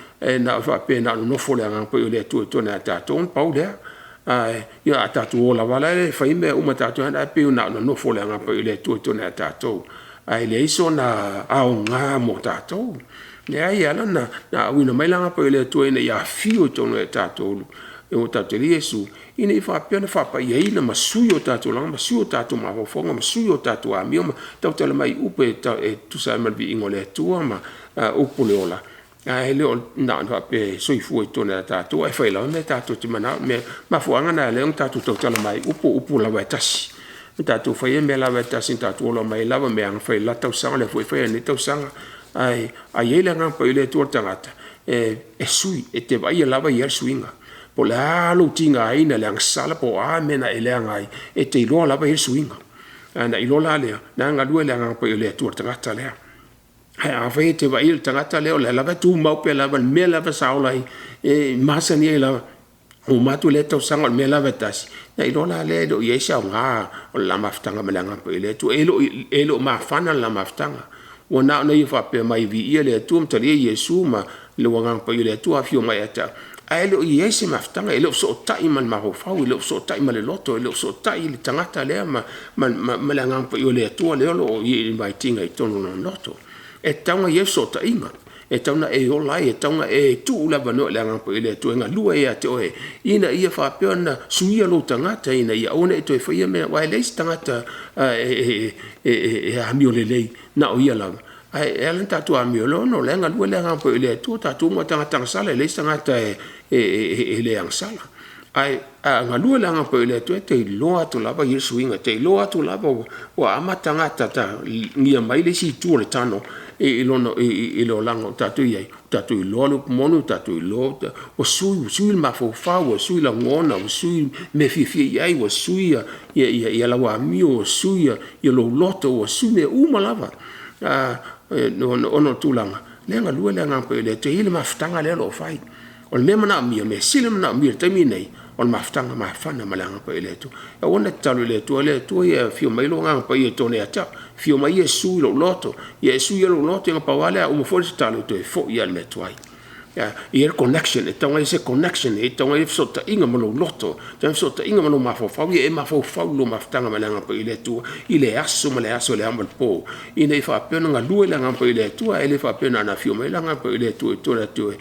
faapea na ona nofo le Agaga Paia o le Atua i totonu ia tatou ona pau lea. Ae ia a tatou o lava la e fai mea uma e tatou, ae pei na ona nofo o le Agaga Paia o le Atua i totonu ia tatou, ae leai sona aoga mo tatou. Leai, e ala ona auina mai le Agaga Paia o le Atua ina ia afio i totonu ia tatou ina ua tatou talia Iesu, ina ia faapea ona faapaiaina ma sui o tatou olaga ma sui o tatou mafaufauga ma sui o tatou amio ma tautala mai i upu e tusa ai ma le viiga o le Atua ma upu o le ola, ae le o na ona faapea e soifua i totonu ia tatou ae fai lava mea tatou te manao. Mafuaaga lena e ala ai ona tatou tautala mai i upu o upu lava e tasi. Na tatou faia mea lava e tasi na tatou ola mai ai lava o mea na fai i le la tausaga o lea foi e fai i lenei tausaga. Ae a i ai le Agaga Paia o le Atua i le tagata, e sui, e te vaaia lava e ia le suiga. Po o le a lou tigaina i le agasala po o a mea na e leaga ai, e te iloa lava e ia le suiga. Ona iloa la lea, o la e galue le Agaga Paia o le Atua i le tagata lea. Ae afai e te vaaia le tagata lea o la e lava e tumau pea lava i le mea lava sa ola ai, e masani ai lava, ua uma atu lea tausaga o le mea lava e tasi, ona iloa la lea e le o i ai se aoga o le la mafutaga ma le Agaga Paia o le Atua. E le o mafana le la mafutaga. Ua na ona ia faapea mai, viia le Atua ma talia Iesu ma lou Agaga Paia o le Atua afio mai ia te au, ae le o i ai se mafutaga, e le o fesootai ma le mafaufau, e le o fesootai ma le loto, e le o fesootai le tagata lea ma le Agaga Paia o le Atua lea o lo o invite ina i totonu o lona loto. E tatau ona i ai fesootaiga, e tatau ona e ola ai, e tatau ona e tuu le avanoa i le Agaga Paia o le Atua e galue ai ia te oe ina ia faapea ona suia lou tagata ina ia aua ne i toe faia mea, aua e leai se tagata e amio lelei na o ia lava. Ae ala ona tatou amio ona o la e galue le Agaga Paia o le Atua. O tatou uma lava o tagata agasala, e leai se tagata e le agasala. Ae a galue le Agaga Paia o le Atua, e te iloa atu lava ia suiga, e te iloa atu lava ua amata ona gia mai le isi itu o le tunnel i le olaga o tatou i ai, ua tatou iloa le upu moni, ua tatou iloa ua sui le mafaufau, ua sui lagona, ua sui mea e fiafia i ai, ua sui lau amio, ua sui lou loto, ua sui mea uma lava ona o le tulaga lea e galue le Agaga Paia o le Atua. E i ai le mafutaga lea o lo o fai. O le mea manaomia, o le mea sili ona manaomia i le taimi lenei, o le mafutaga mafana ma le Agaga Paia o le Atua. Aua na te tatalo i le Atua, le Atua ia afio mai lou Agaga Paia i totonu ia te au, afio mai Iesu i lou loto, ia e suia lou loto, ona pau lava lea a uma foi le tatalo, e toe foi lava i le mea tuai. E i ai le connection, e tatau ona i ai se connection, e tatau ona i ai fesootaiga ma lou loto, e tatau ona i ai fesootaiga ma lou mafaufau. Ia e mafaufau i lou mafutaga ma le Agaga Paia o le Atua i le aso ma le aso, i le ao ma le po, ina ia faapea ona galue le Agaga Paia o le Atua, ae le faapea na ona afio mai le Agaga Paia o le Atua i totonu ia te oe,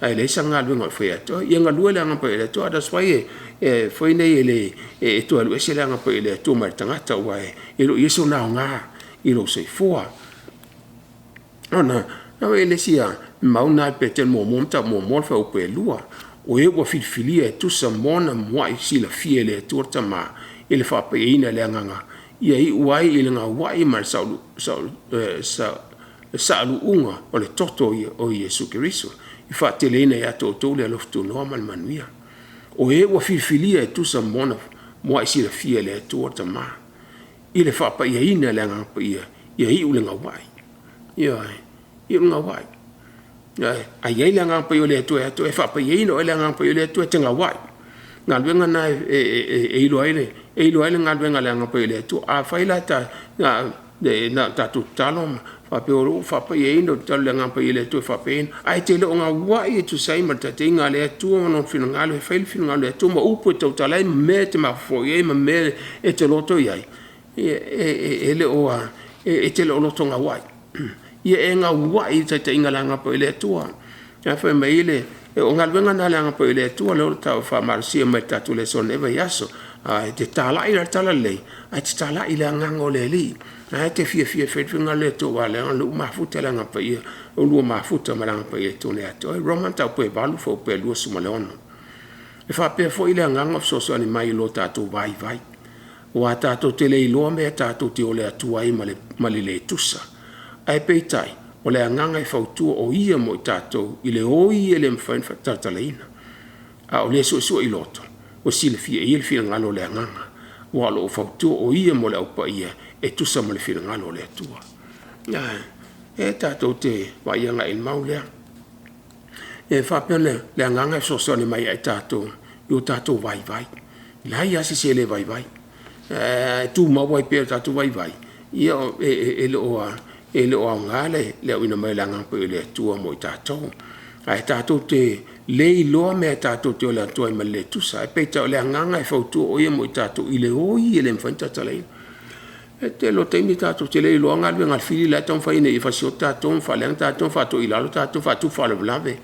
ae leai sana galuega o faia ia te oe. Ia galue le Agaga Paia o le Atua. That's why e foi nei e toe alu ese le Agaga Paia o le Atua mai le tagata, aua e le o i ai sona aoga i lou soifua. Ona i ai le isi mau lena i Petelo muamua mataupu 1 fuaiupu 2, o e ua filifilia e tusa ma ona muai silafia e le Atua le Tama i le faapaiaina e le Agaga, ia iu ai i le gauai ma le saluuga o le toto o Iesu Keriso, e faateleina ia te outou le alofa tunoa ma le manuia. O e ua filifilia e tusa ma ona muai silafia e le Atua le Tama i le faapaiaina e le Agaga Paia, ia iu le gauai. Ioe, iu le gauai. A i ai le Agaga Paia o le Atua ia te oe, e faapaiaina oe e le Agaga Paia o le Atua e te gauai. O le galuega lena e iloa ai le galuega a le Agaga Paia o le Atua. Afai la na o tatou tatalo ma faapea o lea ua ou faapaiaina, ou tatalo i le Agaga Paia o le Atua e faapaiaina, ae e te le o gauai e tusa ai ma le taitaiga a le Atua ma lona finagalo e fai le finagalo o le Atua ma upu e tautala ai ma mea e te mafaufau i ai ma mea e te loto i ai, e te le o loto gauai. Ia e gauai i le taitaiga a le Agaga Paia o le Atua. Fai mai le O galuega na a le Agaga Paia o le Atua lea ua tau faamalosia mai i le tatou lesona i lenei vaiaso. E te talai la i le talalelei ae te talai i le agaga o le Alii. O lena e te fiafia e fai le finagalo o le Atua aua o lea ua mafuta le Agaga Paia, ua oulua mafuta ma le Agaga Paia ia te oe. Roma 8 26. E faapea foi le Agaga o fesoasoani mai i lo tatou vaivai, aua tatou te le iloa mea tatou te olo atu ai ma le le tusa, ae peitai o le Agaga e fautua o Ia mo i tatou i le oi e le mafai ona faatalatalaina. A o le suesue i loto, ua silafia e ia le finagalo o le Agaga, aua o lo o fautua o Ia mo le Au Paia e tusa ma le finagalo o le Atua. Ioe. E tatou te vaai agai i le mau lea. E faapea le Agaga e fesoasoani mai ia i tatou i o tatou vaivai. E leai lava se isi e le vaivai. Ae tumau ai pea i lo tatou vaivai, ia e le o aoga le auina mai o le Agaga Paia o le Atua mo i tatou. Ae tatou te le iloa mea tatou te ola atu ai ma le le tusa, ae peitai o le Agaga e fautua o Ia mo i tatou i le oi e le mafai ona talatalaina. O le tele o taimi tatou te le iloa galuega a le fili la e taumafai nei ina ia fasioti tatou ma faaleaga tatou ma faatoilalo tatou ma faatupu faalavelave.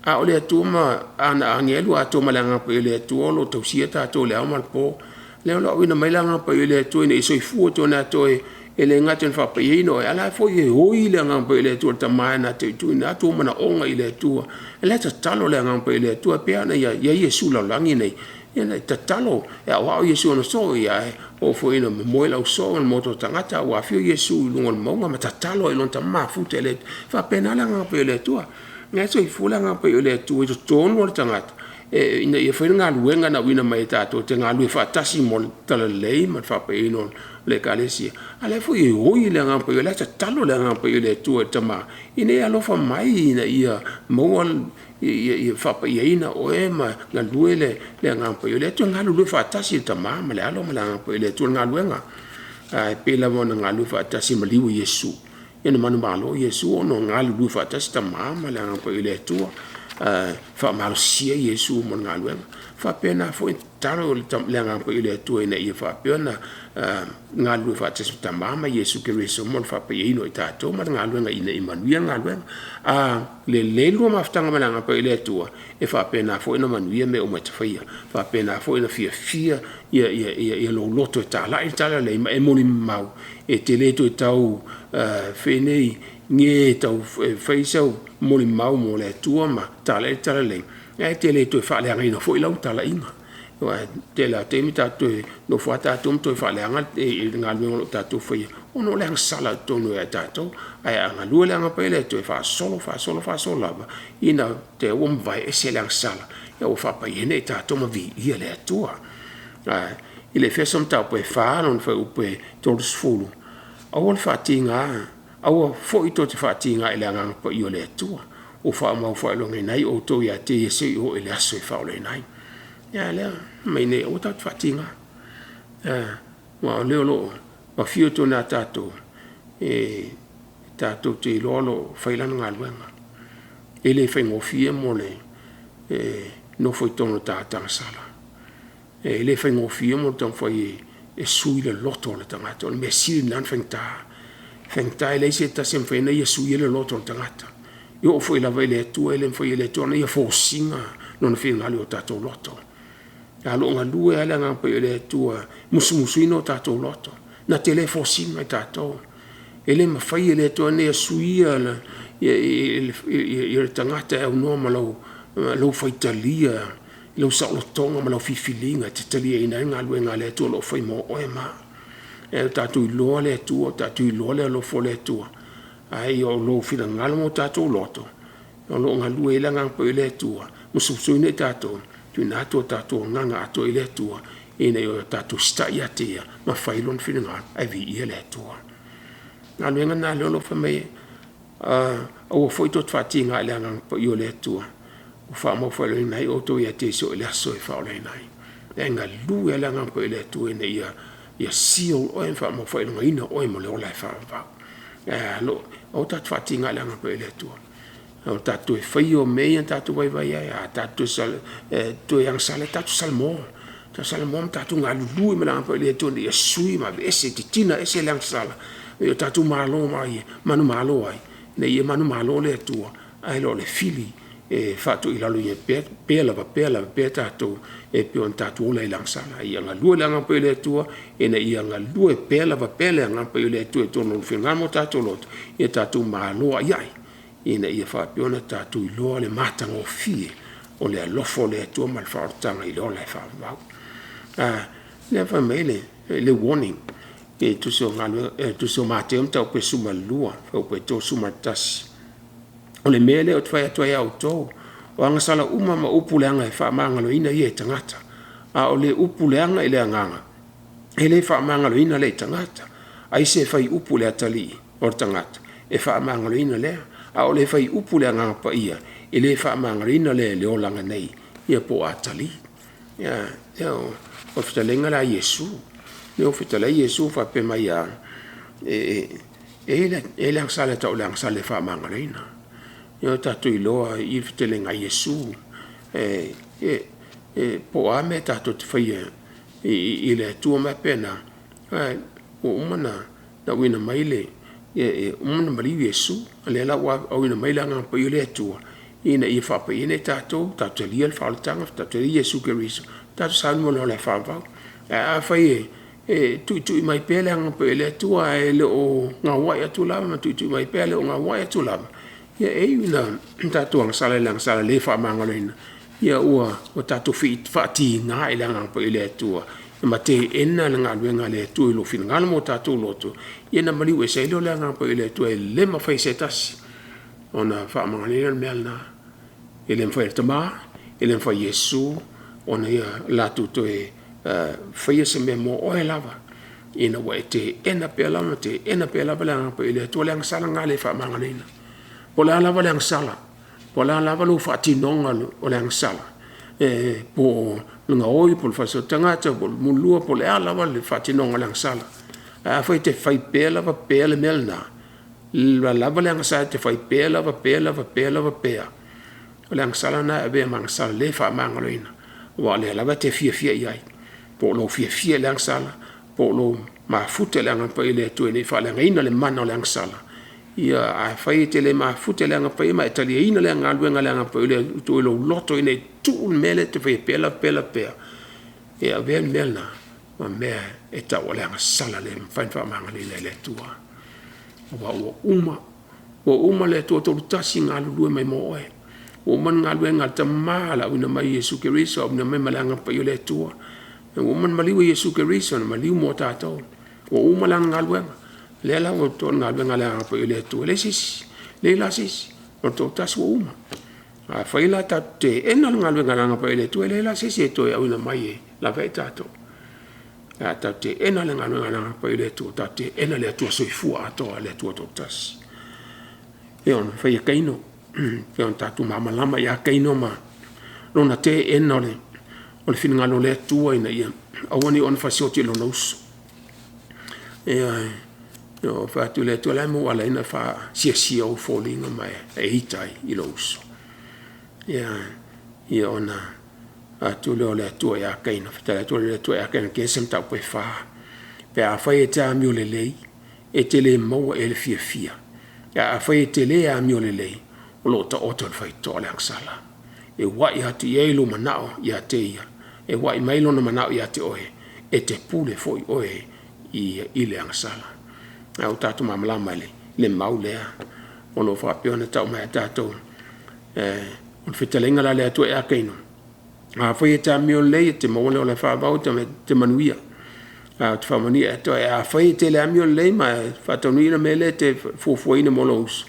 A o le Atua ma ana agelu atoa ma le Agaga Paia o le Atua o lo o tausia tatou i le ao ma le po. O lea o lo o auina mai le Agaga Paia o le Atua ina ia soifua atoa e le gata ina faapaiaina oe, a o la foi e oi le Agaga Paia o le Atua le Tama na te tuuina atu ou manaoga i le Atua. O la e tatalo le Agaga Paia i le Atua e pei lava ona i ai Iesu i le lalolagi nei, e tatalo e aoao Iesu i ona soo, ae oo foi ina momoe lau soo ma moto tagata ae ua afio Iesu i luga o le mauga ma tatalo ai i lona Tama ma mafuta i le Atua. E faapena le Agaga Paia o le Atua. O la e soifua le Agaga Paia o le Atua i totonu o le tagata ina ia faia le galuega na auina mai tatou te galulue faatasi mo le talalelei ma le faapaiaina o le Ekalesia, a o la foi e oi le Agaga Paia, o la e tatalo le Agaga Paia o le Atua i le Tama ina ia alofa mai ina ia maua ia faapaiaina oe ma galue le Agaga Paia o le Atua, e galulue faatasi le Tama ma le Alo ma le Agaga Paia o le Atua i le galuega. Ae pei lava ona galulue faatasi i le maliu o Iesu, ia na manumalo Iesu ona o galulue faatasi Tama ma le Agaga Paia o le Atua e faamalosia Iesu mo le galuega. E faapena foi ona tatalo le Agaga Paia o le Atua ina ia faapea ona galulue faatasi ma Tama ma Iesu Keriso mo le faapaiaina o i tatou ma le galuega ina ia manuia le galuega. A lelei le lua mafutaga ma le Agaga Paia o le Atua, e faapena foi ona manuia mea uma e te faia, e faapena foi ona fiafia lou loto e talai le talalelei ma e molimau, e te le toe tau fai nei tau fai sau molimau mo le Atua ma talai le talalelei, ae te le toe faaleagaina foi lau talaiga. Aua o le tele lava o taimi tatou te nonofo lava tatou ma toe faaleaga le galuega o lo o tatou faia ona o le agasala i totonu ia i tatou. Ae a galue le Agaga Paia o le Atua e faasolo, faasolo, faasolo lava ina te i ua mavae ese le agasala ua faapaiaina i tatou ma viia le Atua. I le Efeso mataupu e 4 fuaiupu 30, aua le faatiga, aua foi tou te faatiga i le Agaga Paia o le Atua ua faamaufaailogaina ai outou ia te ia seia oo i le aso e faaolaina ai. A lea e fai mai nei, aua tatou te faatiga, aua o lea o lo o afio tonu ia tatou, e tatou te iloa o lo o fai lana galuega. E le faigofie mo le nofo i totonu o le tagata agasala. E le faigofie le taumafai e sui le loto o le tagata, o le mea sili lena ona faigata. E faigata e leai se tasi e mafai ona ia suia le loto o le tagata. E oo foi lava i le Atua e le mafai e le Atua ona ia force ina lona finagalo i o tatou loto. Ae o lo o galue lava le Agaga Paia o le Atua e musumusuina o tatou loto, na te le force ina i tatou. E le mafai e le Atua ona ia suia le tagata e aunoa ma lou faitalia, lou saolotoga ma lau filifiliga e te taliaina ai le galuega a le Atua o lo o fai mo oe ma au. Ua tatou iloa le Atua, ua tatou iloa le alofa o le Atua, ae o lou finagalo ma o tatou loto o lo o galue ai le Agaga Paia o le Atua e musumusuina i tatou, e tuuina atu o tatou agaga atoa i le Atua ina ia tatou usitai ia te Ia ma fai Lona finagalo ae viia le Atua. O le galuega lena o lea e fai mai ai, aua foi tou te faatiga i le Agaga Paia o le Atua ua faamaufaailogaina ai outou ia te ia seia oo i le aso e faaolaina ai. E galue lava le Agaga Paia o le Atua ina ia seal oe ma faamaufaailogaina oe mo le ola e faavavau. Aua tatou te faatiga i le Agaga Paia o le Atua. Aua tatou te toe faia o mea ia na tatou vaivai ai. A tatou toe agasala, tatou salamo, salamo ma tatou galulue ma le Agaga Paia o le Atua ina ia sui ma aveese, titina ese le agasala ina ia tatou manumalo ai, ina ia manumalo le Atua ae le o le fili. e faatuilalo pea lava pea lava pea tatou e pei ona tatou ola i le agasala. A ia galue le Agaga Paia o le Atua ina ia galue pea lava pea le Agaga Paia o le Atua i totonu o lou finagalo ma o tatou loto, ia tatou malo ai ai ina ia faapea ona tatou iloa le matagofie o le alofa o le Atua ma le faaolataga i le ola e faavavau. Lea fai mai le warning i le Tusi o Mateo mataupu e 12 fuaiupu e 31. O le mea lea ou te fai atu ai ia outou, o agasala uma ma upu leaga e faamagaloina ia i tagata, a o le upu leaga i le agaga, e le faamagaloina lea i tagata. Ai se fai upu i le atalii o le tagata, e faamagaloina lea, a o le fai upu i le Agaga Paia, e le faamagaloina lea i le olaga nei, ia po o atalii. O le fetalaiga la a Iesu, lea ua fetalai Iesu faapea mai e a? E i ai le agasala e tau o le agasala e faamagaloina. Ua tatou iloa i le fetalaiga a Iesu, po o a mea tatou te faia i le Atua ma mea faapena, ae ua uma ona auina mai ua uma ona maliu Iesu, o lea la ua auina mai le Agaga Paia o le Atua ina ia faapaiaina i tatou, tatou talia le faaolataga, tatou talia Iesu Keriso, tatou sauni mo le ola e faavavau. Ae afai e tuitui mai pea le Agaga Paia o le Atua ae le o gauai atu lava ma tuitui mai pea ae le o gauai atu lava, ia e iu ina tatou agasala i le agasala le faamagaloina, ia ua tatou faatiga i le Agaga Paia o le Atua ma teena le galuega a le Atua i lou finagalo ma o tatou loto, ia ona maliu ese ai lea o le Agaga Paia o le Atua e le mafai e se tasi ona faamagaloina le mea lena. E le mafai e le Tama, e le mafai e Iesu ona latou toe faia se mea mo oe lava ina ua e teena pea lava ma teena pea lava le Agaga Paia o le Atua. O le agasala lena e le faamagaloina. Po o le a lava le agasala, po o le a lava lou faatinoga o le agasala, po o le gaoi po o le fasioti tagata po o le mulua po o le a lava le faatinoga o le agasala, ae afai e te fai pea lava pea le mea lena, o le a lava le agasala e te fai pea lava pea lava pea lava pea, o le agasala lena e avea ma agasala le faamagaloina, aua o lea lava e te fiafia i ai, po o lou fiafia i le agasala, po o lou mafuta i le Agaga Paia o le Atua ina ne i faaleagaina le mana o le agasala. Ia afai e te le mafuta i le Agaga Paia ma e taliaina le galuega a le Agaga Paia o le Atua i lou loto ina ia tuu le mea lea e te faia pea lava pea lava pea, e avea le mea lena ma mea e tau o le agasala e le mafai ona faamagaloina e le Atua. Aua ua uma le Atua Toatasi galulue mai mo oe. Ua uma le galuega a le Tama i le auina mai o Iesu Keriso auina mai ma le Agaga Paia o le Atua. Ua uma ona maliu Iesu Keriso na maliu mo tatou. Ua uma lana galuega. Lea la ua totoe o le galuega a le Agaga Paia o le Atua, e leai se isi, leai la se isi, o le toatasi ua uma. Afai la tatou te teena le galuega a le Agaga Paia o le Atua, e leai la se isi e toe auina mai e lavea ai tatou. Ae a tatou teena le galuega a le Agaga Paia o le Atua, tatou teena le Atua soifua atoa, le Atua toatasi. E pei ona fai e Kaino, e pei ona tatou malamalama ia Kaino ma lona teena o le finagalo o le Atua ina ia aua ne i ona fasioti i lona uso. Ioe. Ua fai atu le Atua, o le a le mea ua ala ai ona e faasiasia ou foliga ma e ita ai i lou uso? Ia ona atu lea o le Atua ia Kaina, fetalai atu le Atua ia Kaina, Kenese mataupu e 4, pe afai e te amio lelei, e te le maua ea le fiafia? Ae afai e te le amio lelei, o lo o taoto i le faitotoa le agasala. E ua'i atu i ai lou manao ia te ia, e ua'i mai lona manao ia te oe, e te pule foi oe i le agasala. Ae ua tatou malamalama i le mau lea o lo o faapea ona tau mai ia tatou. O le fetalaiga la a le Atua ia Kaino, afai e te amio lelei, e te maua le ola e faavavau, e te manuia. Ae ou te faamanuia ia te oe, afai e te le amio lelei ma e faataunuuina le mea lea e te fuafuaina mo lou uso,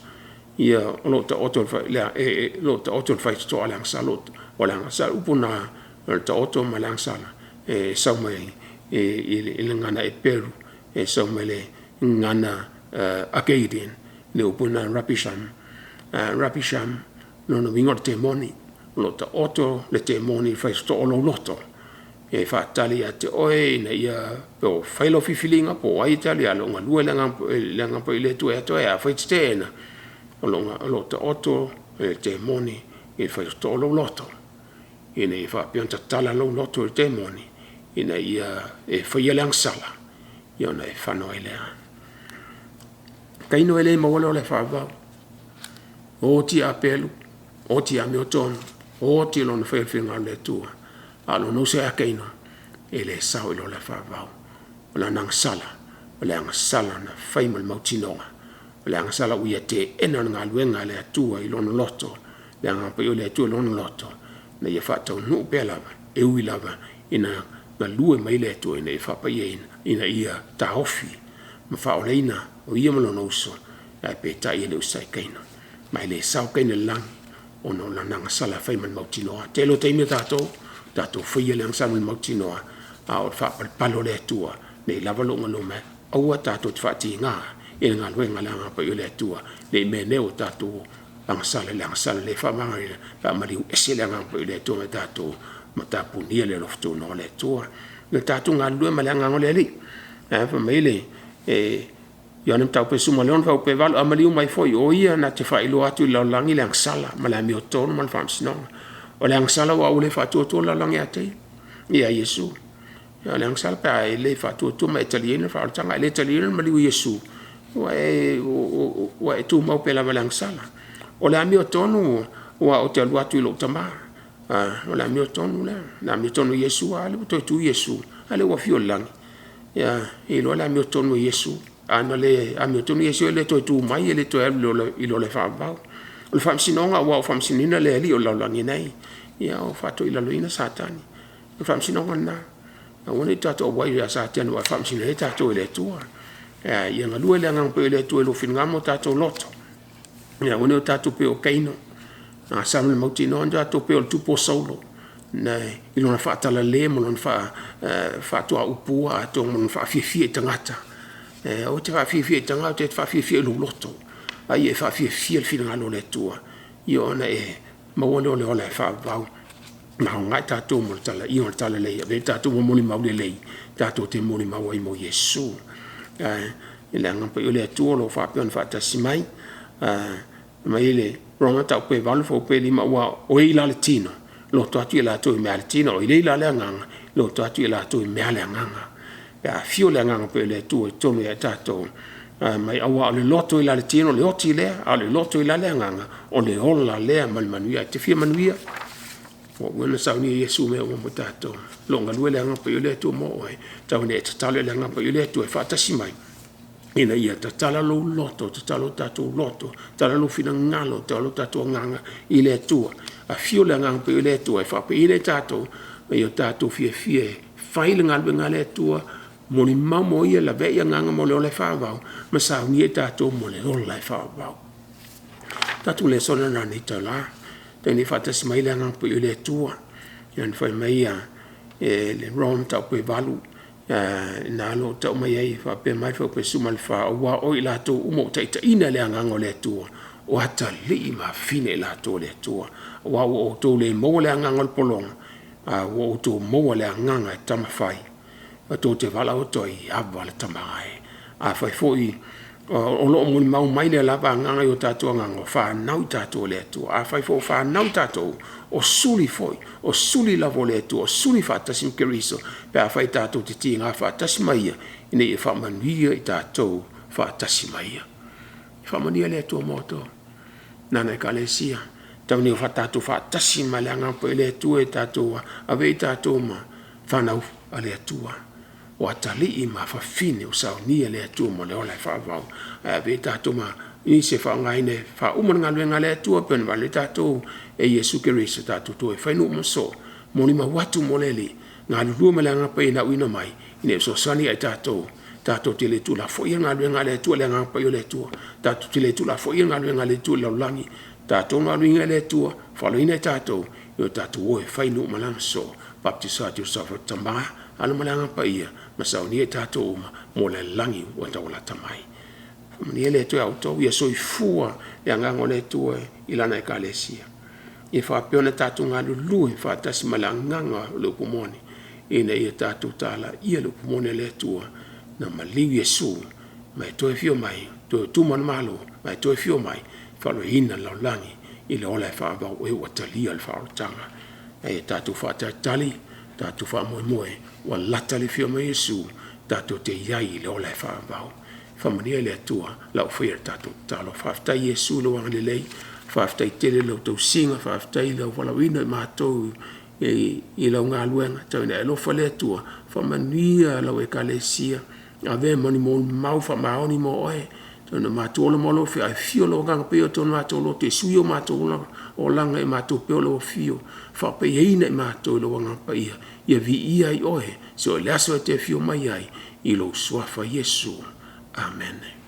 ia o lo o taoto i le faitotoa le agasala. O le agasala, o le upu lena o le taoto ma le agasala e sau mai i le gagana Eperu, e sau mai le gagana Akkadian, le upu lena rapisham. Rapisham, lona uiga o le temoni. O lo o taoto le temoni i le faitotoa o lou loto e faatali ia te oe ina ia po o fai lau filifiliga po o ai e te alu i ai, ae o lo o galue le Agaga Paia o le Atua ia te oe. Afai e te teena, o lo o taoto le temoni i le faitotoa o lou loto ina ia faapea ona tatala lou loto i le temoni ina ia e faia le agasala ona e fano ai lea. Kaino e le maua le ola e faavavau, oti apelu. Oti amiotonu, oti lona faia o le finagalo o le Atua, a o lona uso ia Kaino, e le sao i le ola faavavau. O lana agasala, o le agasala na fai ma le mautinoga. O le agasala ua ia teena le galuega a le Atua i lona loto, le agaga paia o le Atua i lona loto, ina ia faataunuu pea lava, e ui lava ina galue mai le Atua ina ia faapaiaina, ina ia taofi ma faaolaina o ia ma lona uso, ae peitai e le usitai Kaina. Ma e le sao Kaina i le lagi ona o lana agasala e fai ma le mautinoa. Tele o taimi a tatou, tatou faia le agasala ma le mautinoa, a o le faapalepale o le Atua, nei lava lou galue mai, aua tatou te faatiga i le galuega a le Agaga Paia o le Atua, ne i meaane ua tatou agasala i le agasala le faamagaloina pe a maliu ese le Agaga Paia o le Atua ma tatou ma tapunia le alofa tunoa o le Atua. Ia tatou galulue ma le agaga o le Alii. Ae fai mai le Ioane Mataupu 16 8, a maliu mai foi o ia na te faailoa atu i le lalolagi le agasala ma le amiotonu ma le faamasinoga. O le agasala aua ua le faatuatua le lalolagi ia te ia, ia Iesu. O le agasala pe a e le faatuatua ma e taliaina le faaolataga, a e le taliaina le maliu o Iesu, ua e tumau pea lava i le agasala. O le amiotonu aua ou te alu atu i lou Tama. O le amiotonu lea, le amiotonu a Iesu, a lea ua toe tu Iesu, a lea ua afio i le lagi. E iloa le amiotonu a Iesu. A na le amiotonu Iesu e le toe tu mai, e le toe alu i le ola faavavau. O le faamasinoga aua ua faamasinoina le alii o le lalolagi nei, ia ua faatoilaloina Satani. O le faamasinoga lena. Aua ne i tatou auai ia Satani aua e faamasino ai tatou e le Atua. Ia galue le agaga paia o le Atua i lou finagalo ma o tatou loto, ia aua ne i o tatou pei o Kaino, na agasala ma le mautinoa, tatou pei o le tupu o Saulo i lona faatalale ma lona faatuaupua atoa ma lona faafiafia i tagata. Aua e te faafiafia i tagata, e te faafiafia i lou loto, a ia e faafiafia i le finagalo o le Atua, ia ona e maua lea o le ola e faavavau. Na aoga i tatou mo le talaiga o le talalelei, e avea i tatou ma molimau lelei tatou te molimau ai mo Iesu. I le Agaga Paia o le Atua o lo o faapea ona faatasi mai. Mai le Roma mataupu e 8 fuaiupu e 5, aua o e i la le tino, loto atu i latou i mea a le tino, o e i la le agaga, loto atu i latou i mea a le agaga. Pe a afio le Agaga Paia o le Atua i totonu ia i tatou, mai aua o le loto i la le tino o le oti lea, a o le loto i la le agaga, o le ola lea ma le manuia. E te fia manuia? Ua uma ona saunia e Iesu mea uma mo tatou. Lo o galue le Agaga Paia o le Atua mo oe, tau ina e tatalo i le Agaga Paia o le Atua e faatasi mai, ina ia tatala lou loto, tatala o tatou loto, tatala lou finagalo, tatala lo tatou agaga i le Atua. Afio le Agaga Paia o le Atua e faapaia i tatou, ma ia o tatou fiafia e fai le galuega a le Atua, molimau mo ia, lavea ai agaga mo le ola e faavavau, ma saunia i tatou mo le ola e faavavau. Tatou lesona na nei taula, tainei faatasi mai le Agaga Paia o le Atua. Ia na fai mai ia e le Roma mataupu e 8, na lo tau mai ai faapea mai fuaiupu e 14, aua o i latou uma ua taitaiina e le Agaga o le Atua, o atalii ma afafine i latou a le Atua. Aua ua outou le maua le agaga o le pologa, a ua outou maua le agaga e tamafai, e tou te valaau atu ai, Aba le Tama e. Afai foi o lo o molimau mai lea lava agaga i o tatou agaga, o fanau i tatou a le Atua. Afai foi o fanau tatou, o suli foi, o suli lava o le Atua, o suli faatasi ma Keriso, pe afai tatou te tiga faatasi ma ia, ina ia faamanuia i tatou faatasi ma ia. Faamanuia le Atua ma outou. Nana Ekalesia, tau ina o tatou faatasi ma le Agaga Paia o le Atua e tatou ave i tatou ma fanau a le Atua. O atalii ma afafine ua saunia e le Atua mo le ola e faavavau. Ae ave i tatou ma nisi e faaaogaina e faauma le galuega a le Atua pei ona valaaulia ai tatou e Iesu Keriso tatou te o e fai nuu ma soo, molimau atu mo le Alii, galulue ma le Agaga Paia ina auina mai, ina ia fesoasoani ia i tatou, tatou te le tuulafoaia le galuega a le Atua, le Agaga Paia o le Atua, tatou te le tuulafoaia le galuega a le Atua i le lalolagi, tatou na aluaina e le Atua, faaloaina e tatou, ia o tatou o e fai nuu malaga sosoo, baptiso atu i le suafa o le Tama, Alo ma le Agaga Paia, ma saunia ai tatou uma mo le lagi ua tau lata mai. Faamanuia le Atua ia outou, ia soifua le agaga o le Atua i lana ekalesia. Ia faapea ona tatou galulue faatasi ma le agaga o le upu moni, ina ia tatou talaia le upu moni a le Atua, na maliu Iesu ma e toe afio mai, toe tu manumalo ma e toe afio mai, faaloaina le lalolagi i le ola e faavavau, o e ua talia le faaolataga. Ae ia tatou faatalitali, tatou faamoemoe, ua lata le afio mai o Iesu, tatou te i ai i le ola e faavavau. Faamanuia le Atua i lau faia o le tatou tatalo. Faafetai Iesu i lou agalelei. Faafetai tele i lau tausiga, faafetai i lou valaauina o i matou i lau galuega. Tau ina e alofa le Atua faamanuia lau Ekalesia, avea ma ni molimau faamaoni mo oe, tau ina matou ola ma lou afio, ae afio lou Agaga Paia i totonu o matou loto e sui o matou olaga e matou pei o lou afio, faapaiaina i matou i lou Agaga Paia, ia viia ai oe, so o le aso e te afio mai ai, i lou Suafa Iesu. Amene.